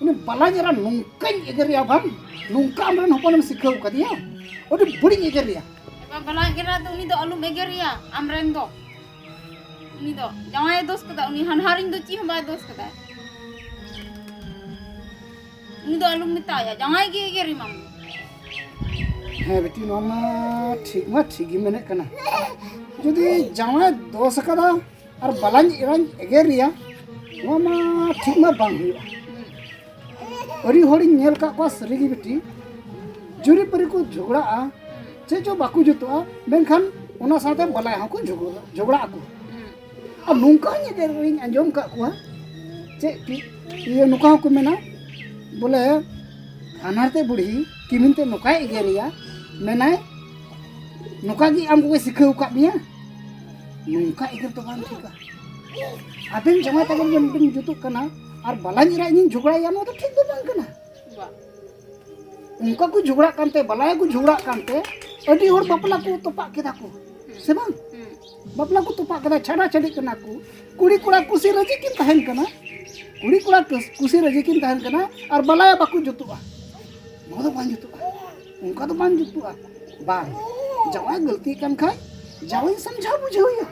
ᱩᱱᱤ ᱵᱟᱞᱟᱧ ᱮᱨᱟ ᱱᱚᱝᱠᱟᱧ ᱮᱜᱮᱨᱮᱭᱟ ᱵᱟᱝ, ᱱᱚᱝᱠᱟ ᱟᱢᱨᱮᱱ ᱦᱚᱯᱚᱱᱮᱢ ᱥᱤᱠᱷᱟᱹᱣ ᱠᱟᱫᱮᱭᱟ, ᱟᱹᱰᱤ ᱵᱟᱹᱲᱤᱡ ᱮᱜᱮᱨᱮᱭᱟ᱾ ᱮ ᱵᱟᱵᱟ, ᱵᱟᱞᱟᱧ ᱮᱨᱟ ᱫᱚ ᱩᱱᱤ ᱫᱚ ᱟᱞᱚᱢ ᱮᱜᱮᱨᱮᱭᱟ, ᱟᱢᱨᱮᱱ ᱫᱚ᱾ ᱩᱱᱤ ᱫᱚ ᱡᱟᱶᱟᱭᱮ ᱫᱳᱥ ᱠᱟᱫᱟ, ᱩᱱᱤ ᱦᱟᱱᱦᱟᱨᱤᱧ ᱫᱚ ᱪᱮᱫ ᱦᱚᱸ ᱵᱟᱭ ᱫᱳᱥ ᱠᱟᱫᱟ᱾ ᱩᱱᱤ ᱫᱚ ᱟᱞᱚᱢ ᱢᱮᱛᱟᱭᱟ, ᱡᱟᱶᱟᱭ ᱜᱮ ᱮᱜᱮᱨᱮ ᱢᱟᱢ᱾ ᱦᱮᱸ ᱵᱤᱴᱤ, ᱱᱚᱣᱟ ᱢᱟ ᱴᱷᱤᱠ ᱢᱟ ᱴᱷᱤᱠ ᱜᱮ ᱢᱮᱱᱮᱫ ᱠᱟᱱᱟ᱾ ᱡᱩᱫᱤ ᱡᱟᱶᱟᱭ ᱫᱳᱥ ᱠᱟᱫᱟ ᱟᱨ ᱵᱟᱞᱟᱧ ᱮᱨᱟᱧ ᱮᱜᱮᱨᱮᱭᱟ, ᱱᱚᱣᱟ ᱢᱟ ᱴᱷᱤᱠ ᱢᱟ ᱵᱟᱝ ᱦᱩᱭᱩᱜᱼᱟ᱾ ᱟᱹᱰᱤ ᱦᱚᱲᱤᱧ ᱧᱮᱞ ᱠᱟᱜ ᱠᱚᱣᱟ ᱥᱟᱹᱨᱤ ᱜᱮ ᱵᱤᱴᱤ, ᱡᱩᱨᱤᱯᱟᱹᱨᱤ ᱠᱚ ᱡᱷᱚᱜᱽᱲᱟᱜᱼᱟ, ᱪᱮᱫ ᱪᱚ ᱵᱟᱠᱚ ᱡᱩᱛᱩᱜᱼᱟ, ᱢᱮᱱᱠᱷᱟᱱ ᱚᱱᱟ ᱥᱟᱶᱛᱮ ᱵᱟᱞᱟᱭᱟ ᱦᱚᱸᱠᱚ ᱡᱷᱚᱜᱽᱲᱟ, ᱡᱷᱚᱜᱽᱲᱟᱜ ᱟᱠᱚ᱾ ᱟᱨ ᱱᱚᱝᱠᱟ ᱦᱚᱸᱧ ᱮᱜᱮᱨ ᱤᱧ ᱟᱸᱡᱚᱢ ᱠᱟᱜ ᱠᱚᱣᱟ, ᱪᱮᱫ ᱠᱤ ᱤᱭᱟᱹ ᱱᱚᱝᱠᱟ ᱦᱚᱸᱠᱚ ᱢᱮᱱᱟ ᱵᱚᱞᱮ, ᱦᱟᱱᱦᱟᱨ ᱛᱮ ᱵᱩᱲᱦᱤ ᱠᱤᱢᱤᱱ ᱛᱮ ᱱᱚᱝᱠᱟᱭ ᱮᱜᱮᱨᱮᱭᱟ, ᱢᱮᱱᱟᱭ ᱱᱚᱝᱠᱟ ᱜᱮ ᱟᱢ ᱠᱚᱭ ᱥᱤᱠᱷᱟᱹᱣ ᱟᱠᱟᱫ ᱢᱮᱭᱟ᱾ ᱱᱚᱝᱠᱟ ᱮᱜᱮᱨ ᱫᱚ ᱵᱟᱝ ᱴᱷᱤᱠᱟ᱾ ᱟᱵᱮᱱ ᱡᱟᱶᱟᱭ ᱛᱟᱵᱮᱱ ᱵᱮᱱ, ᱵᱮᱱ ᱡᱩᱛᱩᱜ ᱠᱟᱱᱟ ᱟᱨ ᱵᱟᱞᱟᱧ ᱮᱨᱟ ᱤᱧᱤᱧ ᱡᱷᱚᱜᱽᱲᱟᱭᱟ, ᱱᱚᱣᱟ ᱫᱚ ᱴᱷᱤᱠ ᱫᱚ ᱵᱟᱝ ᱠᱟᱱᱟ᱾ ᱵᱟ᱾ ᱚᱱᱠᱟ ᱠᱚ ᱡᱷᱚᱜᱽᱲᱟᱜ ᱠᱟᱱᱛᱮ, ᱵᱟᱞᱟᱭᱟ ᱠᱚ ᱡᱷᱚᱜᱽᱲᱟᱜ ᱠᱟᱱᱛᱮ ᱟᱹᱰᱤ ᱦᱚᱲ ᱵᱟᱯᱞᱟ ᱠᱚ ᱛᱚᱯᱟᱜ ᱠᱮᱫᱟ ᱠᱚ, ᱥᱮ ᱵᱟᱝ? ᱦᱩᱸ᱾ ᱵᱟᱯᱞᱟ ᱠᱚ ᱛᱚᱯᱟᱜ ᱠᱮᱫᱟ, ᱪᱷᱟᱰᱟ ᱪᱷᱟᱹᱰᱤᱜ ᱠᱟᱱᱟ ᱠᱚ᱾ ᱠᱩᱲᱤ ᱠᱚᱲᱟ ᱠᱩᱥᱤ ᱨᱟᱹᱡᱤ ᱠᱤᱱ ᱛᱟᱦᱮᱱ ᱠᱟᱱᱟ, ᱠᱩᱲᱤ ᱠᱚᱲᱟ ᱠᱩᱥ-, ᱠᱩᱥᱤ ᱨᱟᱹᱡᱤ ᱠᱤᱱ ᱛᱟᱦᱮᱱ ᱠᱟᱱᱟ ᱟᱨ ᱵᱟᱞᱟᱭᱟ ᱵᱟᱠᱚ ᱡᱩᱛᱩᱜᱼᱟ᱾ ᱱᱚᱣᱟ ᱫᱚ ᱵᱟᱝ ᱡᱩᱛᱩᱜᱼᱟ, ᱚᱱᱠᱟ ᱫᱚ ᱵᱟᱝ ᱡᱩᱛᱩᱜᱼᱟ᱾ ᱵᱟᱝ, ᱡᱟᱶᱟᱭ ᱜᱟᱹᱞᱛᱤ ᱠᱟᱱ ᱠᱷᱟᱡ ᱡᱟᱶᱟᱭ ᱥᱟᱢᱡᱷᱟᱣ ᱵᱩᱡᱷᱟᱹᱣ ᱮᱭᱟ᱾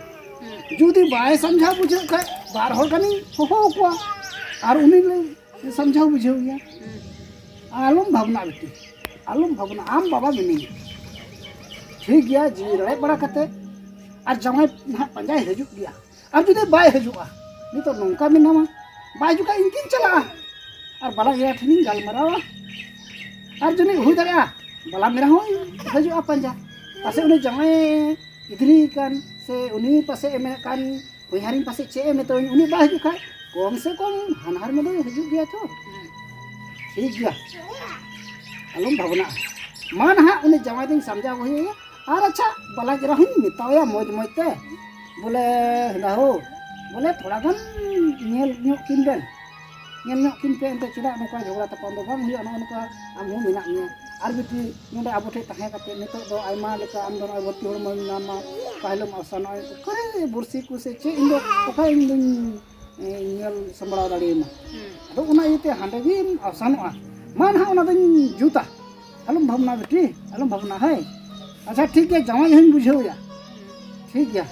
ᱡᱩᱫᱤ ᱵᱟᱭ ᱥᱟᱢᱡᱷᱟᱣ ᱵᱩᱡᱷᱟᱹᱣ ᱠᱷᱟᱡ, ᱵᱟᱨ ᱦᱚᱲ ᱜᱟᱱᱤᱧ ᱦᱚᱦᱚ ᱟᱠᱚᱣᱟ, ᱟᱨ ᱩᱱᱤ ᱞᱮ ᱥᱟᱢᱡᱷᱟᱣ ᱵᱩᱡᱷᱟᱹᱣ ᱜᱮᱭᱟ᱾ ᱟᱞᱚᱢ ᱵᱷᱟᱵᱽᱱᱟ ᱵᱤᱴᱤ, ᱟᱞᱚᱢ ᱵᱷᱟᱵᱽᱱᱟ, ᱟᱢ ᱵᱟᱵᱟ ᱢᱮᱱᱟᱹᱧᱟ᱾ ᱴᱷᱤᱠ ᱜᱮᱭᱟ, ᱡᱤᱣᱤ ᱨᱟᱲᱮᱡ ᱵᱟᱲᱟ ᱠᱟᱛᱮ ᱟᱨ ᱡᱟᱶᱟᱭ ᱱᱟᱦᱟᱜ ᱯᱟᱸᱡᱟᱭ ᱦᱤᱡᱩᱜ ᱜᱮᱭᱟ᱾ ᱟᱨ ᱡᱩᱫᱤ ᱵᱟᱭ ᱦᱤᱡᱩᱜᱼᱟ, ᱱᱤᱛᱚᱜ ᱱᱚᱝᱠᱟ ᱢᱮᱱᱟᱢᱟ, ᱵᱟᱭ ᱦᱤᱡᱩᱜ ᱠᱷᱟᱡ ᱤᱧ ᱜᱤᱧ ᱪᱟᱞᱟᱜᱼᱟ ᱟᱨ ᱵᱟᱞᱟ ᱮᱨᱟ ᱴᱷᱮᱱᱤᱧ ᱜᱟᱞᱢᱟᱨᱟᱣᱟ᱾ ᱟᱨ ᱡᱟᱹᱱᱤᱡ ᱦᱩᱭ ᱫᱟᱲᱮᱭᱟᱜᱼᱟ ᱵᱟᱞᱟ ᱢᱮᱨᱟ ᱦᱚᱸᱭ ᱦᱤᱡᱩᱜᱼᱟ ᱯᱟᱸᱡᱟ᱾ ᱯᱟᱥᱮᱡ ᱩᱱᱤ ᱡᱟᱶᱟᱭ ᱤᱫᱤ ᱠᱟᱱ, ᱥᱮ ᱩᱱᱤ ᱯᱟᱥᱮᱡ ᱮ ᱢᱮᱱᱮᱫ ᱠᱟᱱ ᱦᱚᱧᱦᱟᱨᱤᱧ ᱯᱟᱥᱮᱡ ᱪᱮᱫ ᱮ ᱢᱮᱛᱟᱹᱧ, ᱩᱱᱤ ᱵᱟᱭ ᱦᱤᱡᱩᱜ ᱠᱷᱟᱡ ᱠᱚᱢ ᱥᱮ ᱠᱚᱢ ᱦᱟᱱᱦᱟᱨ ᱢᱮᱫᱚᱭ ᱦᱤᱡᱩᱜ ᱜᱮᱭᱟ ᱛᱚ᱾ ᱴᱷᱤᱠ ᱜᱮᱭᱟ, ᱟᱞᱚᱢ ᱵᱷᱟᱵᱽᱱᱟᱜᱼᱟ᱾ ᱢᱟ ᱱᱟᱦᱟᱜ ᱩᱱᱤ ᱡᱟᱶᱟᱭ ᱫᱚᱧ ᱥᱟᱢᱡᱷᱟᱣ ᱦᱩᱭ ᱟᱭᱟ᱾ ᱟᱨ ᱟᱪᱪᱷᱟ, ᱵᱟᱞᱟ ᱮᱨᱟ ᱦᱚᱸᱧ ᱢᱮᱛᱟᱣᱟᱭᱟ ᱢᱚᱡᱽ ᱢᱚᱡᱽ ᱛᱮ, ᱵᱚᱞᱮ, ᱦᱮᱸᱫᱟ ᱦᱳ, ᱵᱚᱞᱮ ᱛᱷᱚᱲᱟ ᱜᱟᱱ ᱧᱮᱞ ᱧᱚᱜ ᱠᱤᱱ ᱵᱮᱱ, ᱧᱮᱞ ᱧᱚᱜ ᱠᱤᱱ ᱯᱮ ᱮᱱᱛᱮ, ᱪᱮᱫᱟᱜ ᱱᱚᱝᱠᱟ ᱡᱷᱚᱜᱽᱲᱟ ᱛᱟᱯᱟᱢ ᱫᱚ ᱵᱟᱝ ᱦᱩᱭᱩᱜᱼᱟ, ᱱᱚᱜᱼᱚ ᱱᱚᱝᱠᱟ ᱟᱢ ᱦᱚᱸ ᱢᱮᱱᱟᱜ ᱢᱮᱭᱟ᱾ ᱟᱨ ᱵᱤᱴᱤ, ᱱᱚᱰᱮ ᱟᱵᱚ ᱴᱷᱮᱱ ᱛᱟᱦᱮᱸ ᱠᱟᱛᱮ ᱱᱤᱛᱚᱜ ᱫᱚ ᱟᱭᱢᱟ ᱞᱮᱠᱟ ᱟᱢ ᱫᱚ ᱱᱚᱜᱼᱚᱭ ᱵᱷᱚᱨᱛᱤ ᱦᱚᱲᱢᱚ ᱢᱮᱱᱟᱢᱟ, ᱯᱟᱹᱦᱤᱞᱮᱢ ᱟᱥᱟ ᱱᱚᱜᱼᱚᱭ ᱚᱠᱟᱨᱮ ᱵᱩᱨᱥᱤ ᱠᱚ ᱥᱮ ᱪᱮᱫ, ᱤᱧ ᱫᱚ ᱚᱠᱟ ᱤᱧ ᱫᱚᱧ, ᱮ, ᱧᱮᱞ ᱥᱟᱢᱵᱲᱟᱣ ᱫᱟᱲᱮᱭᱟᱢᱟ᱾ ᱦᱩᱸ᱾ ᱟᱫᱚ ᱚᱱᱟ ᱤᱭᱟᱹᱛᱮ ᱦᱟᱸᱰᱮ ᱜᱮᱢ ᱟᱥᱟᱱᱚᱜᱼᱟ᱾ ᱢᱟ ᱱᱟᱦᱟᱜ ᱚᱱᱟ ᱫᱚᱧ ᱡᱩᱛᱟ, ᱟᱞᱚᱢ ᱵᱷᱟᱵᱽᱱᱟ ᱵᱤᱴᱤ, ᱟᱞᱚᱢ ᱵᱷᱟᱵᱽᱱᱟ, ᱦᱳᱭ᱾ ᱟᱪᱪᱷᱟ ᱴᱷᱤᱠ ᱜᱮᱭᱟ, ᱡᱟᱶᱟᱭ ᱦᱚᱸᱧ ᱵᱩᱡᱷᱟᱹᱣ ᱮᱭᱟ᱾ ᱴᱷᱤᱠ ᱜᱮᱭᱟ᱾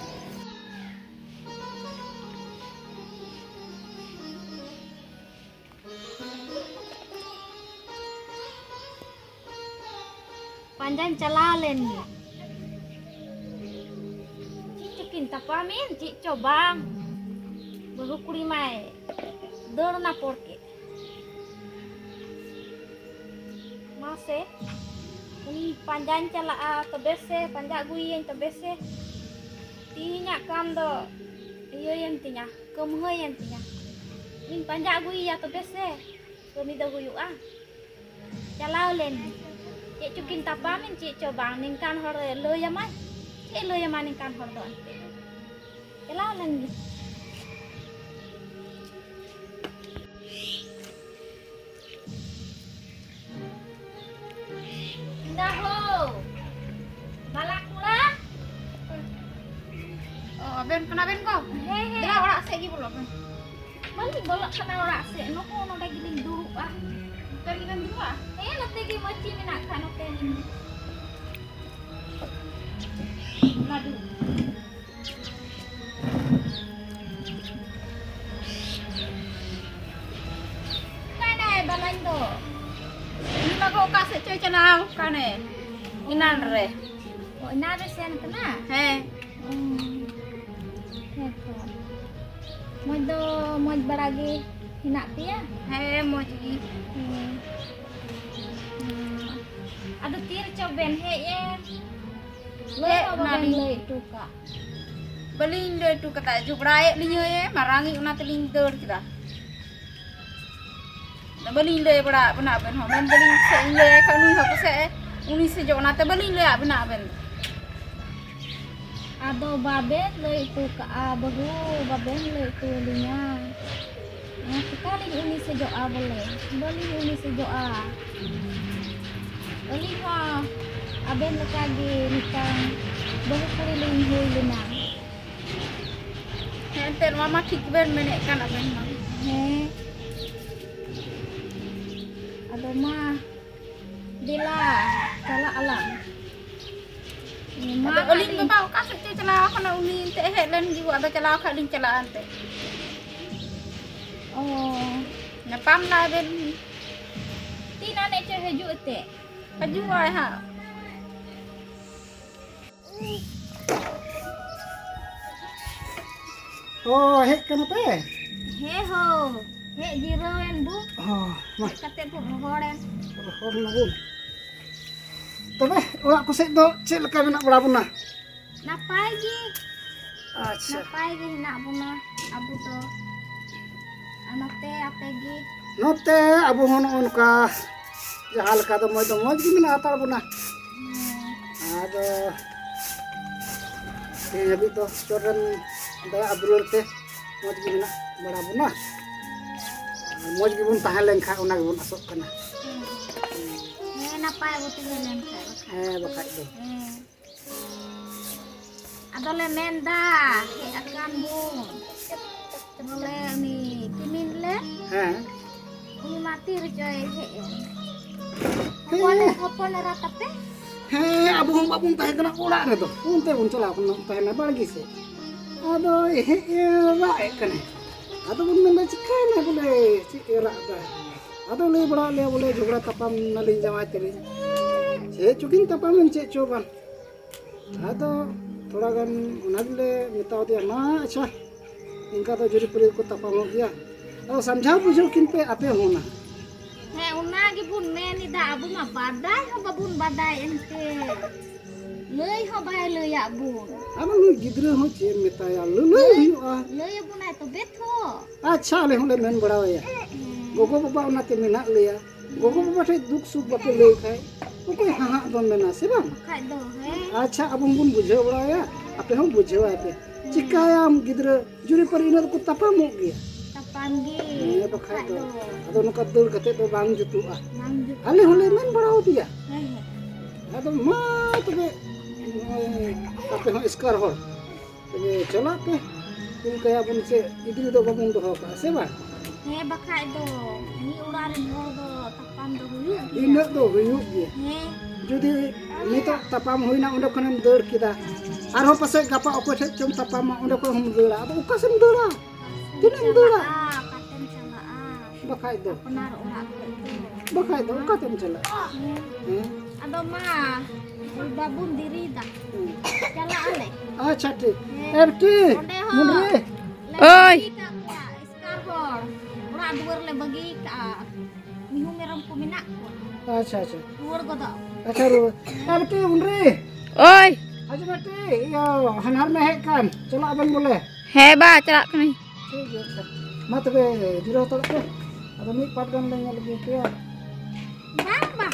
ᱯᱟᱸᱡᱟᱧ ᱪᱟᱞᱟᱣ ᱞᱮᱱ ᱜᱮ᱾ ᱪᱮᱫ ᱪᱚᱠᱤᱱ ᱛᱟᱯᱟᱢᱮᱱ, ᱪᱮᱫ ᱪᱚ ᱵᱟᱝ᱾ ᱵᱟᱹᱦᱩ ᱠᱩᱲᱤ ᱢᱟᱭ ᱫᱟᱹᱲ ᱱᱟ ᱯᱚᱲ ᱠᱮᱫ᱾ ᱢᱟᱥᱮ, ᱩᱱᱤ ᱯᱟᱸᱡᱟᱧ ᱪᱟᱞᱟᱜᱼᱟ ᱛᱚᱵᱮ ᱥᱮ, ᱯᱟᱸᱡᱟ ᱟᱹᱜᱩᱭᱮᱭᱟᱹᱧ ᱛᱚᱵᱮ ᱥᱮ᱾ ᱛᱤᱦᱤᱧᱟᱜ ᱠᱟᱢ ᱫᱚ ᱤᱭᱟᱹᱭᱮᱱ ᱛᱤᱧᱟ, ᱠᱟᱹᱢᱦᱟᱹᱭᱮᱱ ᱛᱤᱧᱟ᱾ ᱩᱱᱤᱧ ᱯᱟᱸᱡᱟ ᱟᱹᱜᱩᱭᱮᱭᱟ ᱛᱚᱵᱮ ᱥᱮ, ᱠᱟᱹᱢᱤ ᱫᱚ ᱦᱩᱭᱩᱜᱼᱟ᱾ ᱪᱟᱞᱟᱣ ᱞᱮᱱ ᱜᱮ᱾ ᱪᱮᱫ ᱪᱚᱠᱤᱱ ᱛᱟᱯᱟᱢᱮᱱ, ᱪᱮᱫ ᱪᱚ ᱵᱟᱝ, ᱱᱤᱝᱠᱟᱱ ᱦᱚᱲ ᱞᱟᱹᱭ ᱟᱢᱟᱭ? ᱪᱮᱫ ᱞᱟᱹᱭ ᱟᱢᱟ ᱱᱤᱝᱠᱟᱱ ᱦᱚᱲ ᱫᱚ ᱮᱱᱛᱮ? ᱪᱟᱞᱟᱣ ᱞᱮᱱ ᱜᱮ᱾ ᱫᱟ ᱦᱳ, ᱵᱟᱞᱟ ᱠᱚᱲᱟ᱾ ᱚ, ᱟᱵᱮᱱ ᱠᱟᱱᱟ ᱵᱮᱱ ᱜᱚ? ᱦᱮᱸ, ᱦᱮᱸ᱾ ᱫᱮᱞᱟ ᱚᱲᱟᱜ ᱥᱮᱫ ᱜᱮ ᱵᱚᱞᱚᱜ ᱵᱮᱱ᱾ ᱵᱟᱹᱞᱤᱧ ᱵᱚᱞᱚᱜ ᱠᱟᱱᱟ ᱚᱲᱟᱜ ᱥᱮᱫ, ᱱᱩᱠᱩ ᱱᱚᱰᱮ ᱜᱮᱞᱤᱧ ᱫᱩᱲᱩᱵᱼᱟ᱾ ᱱᱚᱛᱮ ᱜᱮᱵᱮᱱ ᱫᱩᱲᱩᱵᱼᱟ? ᱦᱮᱸ, ᱱᱚᱛᱮ ᱜᱮ ᱢᱟᱹᱪᱤ ᱢᱮᱱᱟᱜ ᱠᱷᱟᱱ ᱱᱚᱛᱮ ᱞᱤᱧ ᱞᱟᱹᱰᱩ᱾ ᱚᱠᱟ ᱥᱮᱫ ᱪᱚᱭ ᱪᱟᱞᱟᱣ ᱠᱟᱱᱮ ᱮᱱᱟᱱ ᱨᱮ᱾ ᱚ, ᱮᱱᱟᱱ ᱨᱮ ᱥᱮᱱ ᱠᱟᱱᱟ? ᱦᱮᱸ᱾ ᱚ, ᱦᱮᱸᱛᱚ᱾ ᱢᱚᱡᱽ ᱫᱚ ᱢᱚᱡᱽ ᱵᱟᱲᱟ ᱜᱮ ᱦᱮᱱᱟᱜ ᱯᱮᱭᱟ? ᱦᱮᱸ, ᱢᱚᱡᱽ ᱜᱮ᱾ ᱦᱮᱸ᱾ ᱦᱮᱸ᱾ ᱟᱫᱚ ᱛᱤ ᱨᱮᱪᱚ ᱵᱮᱱ ᱦᱮᱡ ᱮᱱ? ᱞᱟᱹᱭ ᱦᱮᱡ ᱦᱚᱸ ᱵᱟᱵᱮᱱ ᱮᱱᱟᱞᱤᱧ᱾ ᱞᱟᱹᱭ ᱦᱚᱴᱚ ᱠᱟᱜ᱾ ᱵᱟᱹᱞᱤᱧ ᱞᱟᱹᱭ ᱦᱚᱴᱚ ᱠᱟᱫᱟ, ᱡᱷᱚᱜᱽᱲᱟᱭᱮᱫ ᱞᱤᱧᱟᱹᱭ, ᱢᱟᱨᱟᱝ ᱤᱡ, ᱚᱱᱟ ᱛᱮᱞᱤᱧ ᱫᱟᱹᱲ ᱠᱮᱫᱟ᱾ ᱵᱟᱹᱞᱤᱧ ᱞᱟᱹᱭ ᱵᱟᱲᱟ ᱟᱫ ᱵᱮᱱᱟ ᱟᱵᱮᱱ ᱦᱚᱸ, ᱢᱮᱱ ᱫᱟᱞᱤᱧ ᱥᱮ ᱤᱧ ᱞᱟᱹᱭᱟᱭ ᱠᱷᱟᱱ ᱩᱱᱤ ᱦᱚᱸ ᱯᱟᱥᱮᱡ ᱩᱱᱤ ᱥᱮᱡᱚᱜ, ᱚᱱᱟᱛᱮ ᱵᱟᱹᱞᱤᱧ ᱞᱟᱹᱭ ᱟᱫ ᱵᱮᱱᱟ ᱟᱵᱮᱱ ᱫᱚ᱾ ᱟᱫᱚ ᱵᱟᱵᱮᱱ ᱞᱟᱹᱭ ᱦᱚᱴᱚ ᱠᱟᱜᱼᱟ ᱵᱟᱹᱦᱩ, ᱵᱟᱵᱮᱱ ᱞᱟᱹᱭ ᱦᱚᱴᱚ ᱟᱹᱞᱤᱧᱟ᱾ ᱪᱮᱠᱟᱞᱤᱧ ᱩᱱᱤ ᱥᱮᱡᱚᱜᱼᱟ ᱵᱚᱞᱮ? ᱵᱟᱹᱞᱤᱧ ᱩᱱᱤ ᱥᱮᱡᱚᱜᱼᱟ᱾ ᱟᱹᱞᱤᱧ ᱦᱚᱸ ᱟᱵᱮᱱ ᱞᱮᱠᱟᱜᱮ ᱢᱤᱫᱴᱟᱝ ᱵᱟᱹᱦᱩ ᱠᱩᱲᱤ ᱞᱤᱧ ᱦᱩᱭ ᱞᱮᱱᱟ᱾ ᱦᱮᱸ, ᱮᱱᱛᱮᱫ ᱱᱚᱣᱟ ᱢᱟ ᱴᱷᱤᱠ ᱵᱮᱱ ᱢᱮᱱᱮᱫ ᱠᱟᱱ ᱟᱵᱮᱱ ᱢᱟ᱾ ᱦᱮᱸ᱾ ᱟᱫᱚ ᱢᱟ, ᱫᱮᱞᱟ, ᱪᱟᱞᱟᱜ ᱟᱞᱟᱝ᱾ ᱢᱟ ᱟᱫᱚ ᱟᱹᱞᱤᱧ ᱟᱹᱞᱤᱧ ᱵᱟᱵᱟ ᱚᱠᱟ ᱥᱮᱫ ᱪᱚᱭ ᱪᱟᱞᱟᱣ ᱟᱠᱟᱱᱟ, ᱩᱱᱤ ᱮᱱᱛᱮᱫ ᱦᱮᱡ ᱞᱮᱱ ᱜᱮ, ᱟᱫᱚ ᱪᱟᱞᱟᱣ ᱠᱷᱟᱡ ᱞᱤᱧ ᱪᱟᱞᱟᱜᱼᱟ ᱮᱱᱛᱮᱫ᱾ ᱚ᱾ ᱧᱟᱯᱟᱢ ᱱᱟ ᱵᱮᱱ᱾ ᱛᱤᱱ ᱟᱱᱮᱡ ᱪᱚᱭ ᱦᱤᱡᱩᱜ ᱮᱱᱛᱮᱫ? ᱦᱤᱡᱩᱜ ᱟᱭ ᱦᱟᱸᱜ᱾ ᱚ, ᱦᱮᱡ ᱠᱟᱱᱟ ᱯᱮ? ᱦᱮᱸ ᱦᱳ, ᱦᱮᱡ ᱡᱤᱨᱟᱹᱣ ᱮᱱ ᱵᱚ᱾ ᱚ, ᱢᱟ᱾ ᱦᱮᱡ ᱠᱟᱛᱮ ᱵᱚ ᱨᱚᱦᱚᱲᱮᱱ᱾ ᱨᱚᱦᱚᱲ ᱱᱟᱵᱚᱱ᱾ ᱛᱚᱵᱮ ᱚᱲᱟᱜ ᱠᱚᱥᱮᱫ ᱫᱚ ᱪᱮᱫ ᱞᱮᱠᱟ ᱢᱮᱱᱟᱜ ᱵᱟᱲᱟ ᱵᱚᱱᱟ? ᱱᱟᱯᱟᱭ ᱜᱮ᱾ ᱟᱪᱪᱷᱟ᱾ ᱱᱟᱯᱟᱭ ᱜᱮ ᱦᱮᱱᱟᱜ ᱵᱚᱱᱟ ᱟᱵᱚ ᱫᱚ᱾ ᱟᱨ ᱱᱚᱛᱮ ᱟᱯᱮ ᱜᱮ? ᱱᱚᱛᱮ ᱟᱵᱚ ᱦᱚᱸ ᱱᱚᱜᱼᱚ ᱱᱚᱝᱠᱟ ᱡᱟᱦᱟᱸ ᱞᱮᱠᱟ ᱫᱚ ᱢᱚᱡᱽ ᱫᱚ ᱢᱚᱡᱽ ᱜᱮ ᱢᱮᱱᱟᱜ ᱦᱟᱛᱟᱲ ᱵᱚᱱᱟ᱾ ᱦᱮᱸ᱾ ᱟᱫᱚ ᱛᱮᱦᱮᱧ ᱦᱟᱹᱵᱤᱡ ᱫᱚ ᱪᱚᱴ ᱨᱮᱱ ᱫᱟᱭᱟ ᱟᱨ ᱫᱩᱞᱟᱹᱲ ᱛᱮ ᱢᱚᱡᱽ ᱜᱮ ᱢᱮᱱᱟᱜ ᱵᱟᱲᱟ ᱵᱚᱱᱟ᱾ ᱟᱨ ᱢᱚᱡᱽ ᱜᱮᱵᱚᱱ ᱛᱟᱦᱮᱸ ᱞᱮᱱᱠᱷᱟᱱ ᱚᱱᱟ ᱜᱮᱵᱚᱱ ᱟᱥᱚᱜ ᱠᱟᱱᱟ᱾ ᱦᱮᱸ, ᱱᱟᱯᱟᱭ ᱵᱚ ᱛᱟᱦᱮᱸ ᱞᱮᱱ ᱠᱷᱟᱡ ᱵᱟᱠᱷᱟᱡ᱾ ᱦᱮᱸ, ᱵᱟᱠᱷᱟᱡ ᱫᱚ᱾ ᱦᱮᱸ᱾ ᱟᱫᱚᱞᱮ ᱢᱮᱱᱫᱟ, ᱦᱮᱡ ᱟᱠᱟᱱ ᱵᱚᱱ᱾ ᱵᱚᱞᱮ ᱩᱱᱤ ᱠᱤᱢᱤᱱ ᱞᱮ᱾ ᱦᱮᱸ᱾ ᱩᱱᱤ ᱢᱟ ᱛᱤ ᱨᱮᱪᱚᱭ ᱦᱮᱡ ᱮᱱ᱾ ᱦᱮᱸ᱾ ᱦᱚᱯᱚᱱ, ᱦᱚᱯᱚᱱ ᱮᱨᱟ ᱛᱟᱯᱮ? ᱦᱮᱸ, ᱟᱵᱚ ᱦᱚᱸ ᱵᱟᱵᱚᱱ ᱛᱟᱦᱮᱸ ᱠᱟᱱᱟ ᱚᱲᱟᱜ ᱨᱮᱫᱚ᱾ ᱚᱱᱛᱮ ᱵᱚᱱ ᱪᱟᱞᱟᱣ ᱠᱟᱱᱟ, ᱛᱟᱦᱮᱱᱟ ᱵᱟᱲᱜᱮ ᱥᱮᱫ᱾ ᱟᱫᱚ ᱦᱮᱡ ᱮ ᱨᱟᱜ ᱮᱫ ᱠᱟᱱᱟᱭ᱾ ᱟᱫᱚ ᱵᱚᱱ ᱢᱮᱱᱫᱟ, ᱪᱤᱠᱟᱹᱭᱮᱱᱟ ᱵᱚᱞᱮ, ᱪᱮᱫ ᱮ ᱨᱟᱜ ᱮᱫᱟ? ᱟᱫᱚ ᱞᱟᱹᱭ ᱵᱟᱲᱟ ᱞᱮᱭᱟ ᱵᱚᱞᱮ ᱡᱷᱚᱜᱽᱲᱟ ᱛᱟᱯᱟᱢ ᱱᱟᱞᱤᱧ ᱡᱟᱶᱟᱭ ᱛᱮᱞᱤᱧ᱾ ᱪᱮᱫ ᱪᱚᱠᱤᱱ ᱛᱟᱯᱟᱢᱮᱱ ᱪᱮᱫ ᱪᱚ ᱵᱟᱝ᱾ ᱟᱫᱚ ᱛᱷᱚᱲᱟ ᱜᱟᱱ ᱚᱱᱟ ᱜᱮᱞᱮ ᱢᱮᱛᱟᱣ ᱫᱮᱭᱟ, ᱢᱟ ᱟᱪᱪᱷᱟ, ᱤᱱᱠᱟ ᱫᱚ ᱡᱩᱨᱤᱯᱟᱹᱨᱤ ᱠᱚ ᱛᱟᱯᱟᱢᱚᱜ ᱜᱮᱭᱟ᱾ ᱟᱫᱚ ᱥᱟᱢᱡᱷᱟᱣ ᱵᱩᱡᱷᱟᱹᱣ ᱠᱤᱱ ᱯᱮ ᱟᱯᱮ ᱦᱚᱸ ᱚᱱᱟ᱾ ᱦᱮᱸ, ᱚᱱᱟ ᱜᱮᱵᱚᱱ ᱢᱮᱱ ᱮᱫᱟ, ᱟᱵᱚ ᱢᱟ ᱵᱟᱰᱟᱭ ᱦᱚᱸ ᱵᱟᱵᱚᱱ ᱵᱟᱰᱟᱭ ᱮᱱᱛᱮ᱾ ᱞᱟᱹᱭ ᱦᱚᱸ ᱵᱟᱭ ᱞᱟᱹᱭᱟᱜ ᱵᱚᱱ᱾ ᱟᱫᱚ ᱱᱩᱭ ᱜᱤᱫᱽᱨᱟᱹ ᱦᱚᱸ ᱪᱮᱫ ᱮᱢ ᱢᱮᱛᱟᱭᱟ, ᱞᱟᱹᱞᱟᱹᱭ ᱦᱩᱭᱩᱜᱼᱟ᱾ ᱞᱟᱹᱭ ᱟᱵᱚᱱᱟᱭ ᱛᱚᱵᱮ ᱛᱚ᱾ ᱟᱪᱪᱷᱟ, ᱟᱞᱮ ᱦᱚᱸᱞᱮ ᱢᱮᱱ ᱵᱟᱲᱟ ᱟᱭᱟ᱾ ᱦᱮᱸ᱾ ᱜᱚᱜᱚ ᱵᱟᱵᱟ ᱚᱱᱟᱛᱮ ᱢᱮᱱᱟᱜ ᱞᱮᱭᱟ᱾ ᱜᱚᱜᱚ ᱵᱟᱵᱟ ᱴᱷᱮᱡ ᱫᱩᱠ ᱥᱩᱠ ᱵᱟᱯᱮ ᱞᱟᱹᱭ ᱠᱷᱟᱡ, ᱚᱠᱚᱭ ᱦᱟᱦᱟᱜ ᱫᱚᱢ ᱢᱮᱱᱟ, ᱥᱮ ᱵᱟᱝ? ᱵᱟᱠᱷᱟᱡ ᱫᱚ, ᱦᱮᱸ᱾ ᱟᱪᱪᱷᱟ, ᱟᱵᱚ ᱦᱚᱸᱵᱚᱱ ᱵᱩᱡᱷᱟᱹᱣ ᱵᱟᱲᱟᱭᱟ, ᱟᱯᱮ ᱦᱚᱸ ᱵᱩᱡᱷᱟᱹᱣᱟᱭ ᱯᱮ᱾ ᱦᱮᱸ᱾ ᱪᱤᱠᱟᱹᱭᱟᱢ ᱜᱤᱫᱽᱨᱟᱹ, ᱡᱩᱨᱤ ᱯᱟᱹᱨᱤ ᱤᱱᱟᱹ ᱫᱚᱠᱚ ᱛᱟᱯᱟᱢᱚᱜ ᱜᱮᱭᱟ᱾ ᱛᱟᱯᱟᱢ ᱜᱮ᱾ ᱦᱮᱸ, ᱵᱟᱠᱷᱟᱡ ᱵᱟᱠᱷᱟᱡ ᱫᱚ᱾ ᱫᱚ᱾ ᱟᱫᱚ ᱱᱚᱝᱠᱟ ᱫᱟᱹᱲ ᱠᱟᱛᱮ ᱫᱚ ᱵᱟᱝ ᱡᱩᱛᱩᱜᱼᱟ᱾ ᱵᱟᱝ ᱡᱩᱛᱩᱜᱼᱟ᱾ ᱟᱞᱮ ᱦᱚᱸᱞᱮ ᱢᱮᱱ ᱵᱟᱲᱟ ᱟᱫᱮᱭᱟ᱾ ᱦᱮᱸ, ᱦᱮᱸ᱾ ᱟᱫᱚ ᱢᱟ ᱛᱚᱵᱮ, ᱱᱚᱜᱼᱚᱭ ᱟᱯᱮ ᱦᱚᱸ ᱮᱥᱠᱟᱨ ᱦᱚᱲ᱾ ᱛᱚᱵᱮ ᱪᱟᱞᱟᱜ ᱯᱮ, ᱪᱮᱫ ᱞᱮᱠᱟᱭᱟᱵᱚᱱ ᱥᱮ ᱜᱤᱫᱽᱨᱟᱹ ᱫᱚ ᱵᱟᱵᱚᱱ ᱫᱚᱦᱚ ᱠᱟᱜᱼᱟ, ᱥᱮ ᱵᱟᱝ? ᱦᱮᱸ, ᱵᱟᱠᱷᱟᱡ ᱫᱚ ᱢᱤᱫ ᱚᱲᱟᱜ ᱨᱮᱱ ᱦᱚᱲ ᱫᱚ ᱛᱟᱯᱟᱢ ᱫᱚ ᱦᱩᱭᱩᱜ ᱜᱮᱭᱟ᱾ ᱤᱱᱟᱹᱜ ᱫᱚ ᱦᱩᱭᱩᱜ ᱜᱮᱭᱟ᱾ ᱦᱮᱸ᱾ ᱡᱩᱫᱤ ᱱᱤᱛᱚᱜ ᱛᱟᱯᱟᱢ ᱦᱩᱭᱱᱟ, ᱚᱸᱰᱮ ᱠᱷᱚᱱᱮᱢ ᱫᱟᱹᱲ ᱠᱮᱫᱟ, ᱟᱨᱦᱚᱸ ᱯᱟᱥᱮᱡ ᱜᱟᱯᱟ ᱚᱠᱚᱭ ᱴᱷᱮᱡ ᱪᱚᱢ ᱛᱟᱯᱟᱢᱟ, ᱚᱸᱰᱮ ᱠᱷᱚᱱ ᱦᱚᱸᱢ ᱫᱟᱹᱲᱟ᱾ ᱟᱫᱚ ᱚᱠᱟ ᱥᱮᱫ ᱮᱢ ᱫᱟᱹᱲᱟ? ᱛᱤᱱᱟᱹᱜ ᱮᱢ ᱫᱟᱹᱲᱟ? ᱪᱟᱞᱟᱜᱼᱟ, ᱚᱠᱟᱛᱮᱢ ᱪᱟᱞᱟᱜᱼᱟ? ᱵᱟᱠᱷᱟᱡ ᱫᱚ᱾ ᱟᱯᱱᱟᱨ ᱚᱲᱟᱜ ᱠᱷᱚᱡ ᱫᱚ᱾ ᱵᱟᱠᱷᱟᱡ ᱫᱚ ᱚᱠᱟᱛᱮᱢ ᱪᱟᱞᱟᱜᱼᱟ? ᱦᱮᱸ᱾ ᱦᱮᱸ? ᱟᱫᱚ ᱢᱟ, ᱵᱟᱵᱚᱱ ᱫᱮᱨᱤᱭᱮᱫᱟ᱾ ᱦᱮᱸ᱾ ᱪᱟᱞᱟᱜ ᱟᱞᱮ᱾ ᱟᱪᱪᱷᱟ, ᱴᱷᱤᱠ᱾ ᱦᱮᱸ᱾ ᱮ ᱵᱤᱴᱤ, ᱚᱸᱰᱮ ᱦᱚᱸ ᱢᱩᱱᱰᱨᱤ᱾ ᱞᱮ ᱳᱭ᱾ ᱵᱟᱹᱜᱤ ᱠᱟᱜ ᱯᱮᱭᱟ, ᱮᱥᱠᱟᱨ ᱦᱚᱲ᱾ ᱚᱲᱟᱜ ᱫᱩᱣᱟᱹᱨ ᱞᱮ ᱵᱟᱹᱜᱤ ᱠᱟᱜᱼᱟ᱾ ᱢᱤᱦᱩ ᱢᱮᱨᱚᱢ ᱠᱚ ᱢᱮᱱᱟᱜ ᱠᱚᱣᱟ᱾ ᱟᱪᱪᱷᱟ, ᱟᱪᱪᱷᱟ᱾ ᱨᱩᱣᱟᱹᱲ ᱜᱚᱫᱚᱜ᱾ ᱟᱪᱪᱷᱟ, ᱨᱩᱣᱟᱹᱲ᱾ ᱮ ᱵᱤᱴᱤ, ᱢᱩᱱᱰᱨᱤ᱾ ᱳᱭ᱾ ᱦᱤᱡᱩᱜ ᱢᱮ ᱵᱤᱴᱤ, ᱤᱭᱟᱹ, ᱦᱟᱱᱦᱟᱨ ᱢᱮ ᱦᱮᱡ ᱠᱟᱱ᱾ ᱪᱟᱞᱟᱜ ᱟᱵᱮᱱ ᱵᱚᱞᱮ᱾ ᱦᱮᱸ ᱵᱟ, ᱪᱟᱞᱟᱜ ᱠᱟᱹᱱᱟᱹᱧ᱾ ᱴᱷᱤᱠ ᱜᱮᱭᱟ, ᱟᱪᱪᱷᱟ᱾ ᱢᱟ ᱛᱚᱵᱮ ᱡᱤᱨᱟᱹᱣ ᱦᱟᱛᱟᱲᱚᱜ ᱯᱮ᱾ ᱟᱫᱚ ᱢᱤᱫ ᱯᱟᱴ ᱜᱟᱱ ᱞᱮ ᱧᱮᱞ ᱟᱹᱜᱩ ᱯᱮᱭᱟ᱾ ᱵᱟᱝ ᱵᱟ,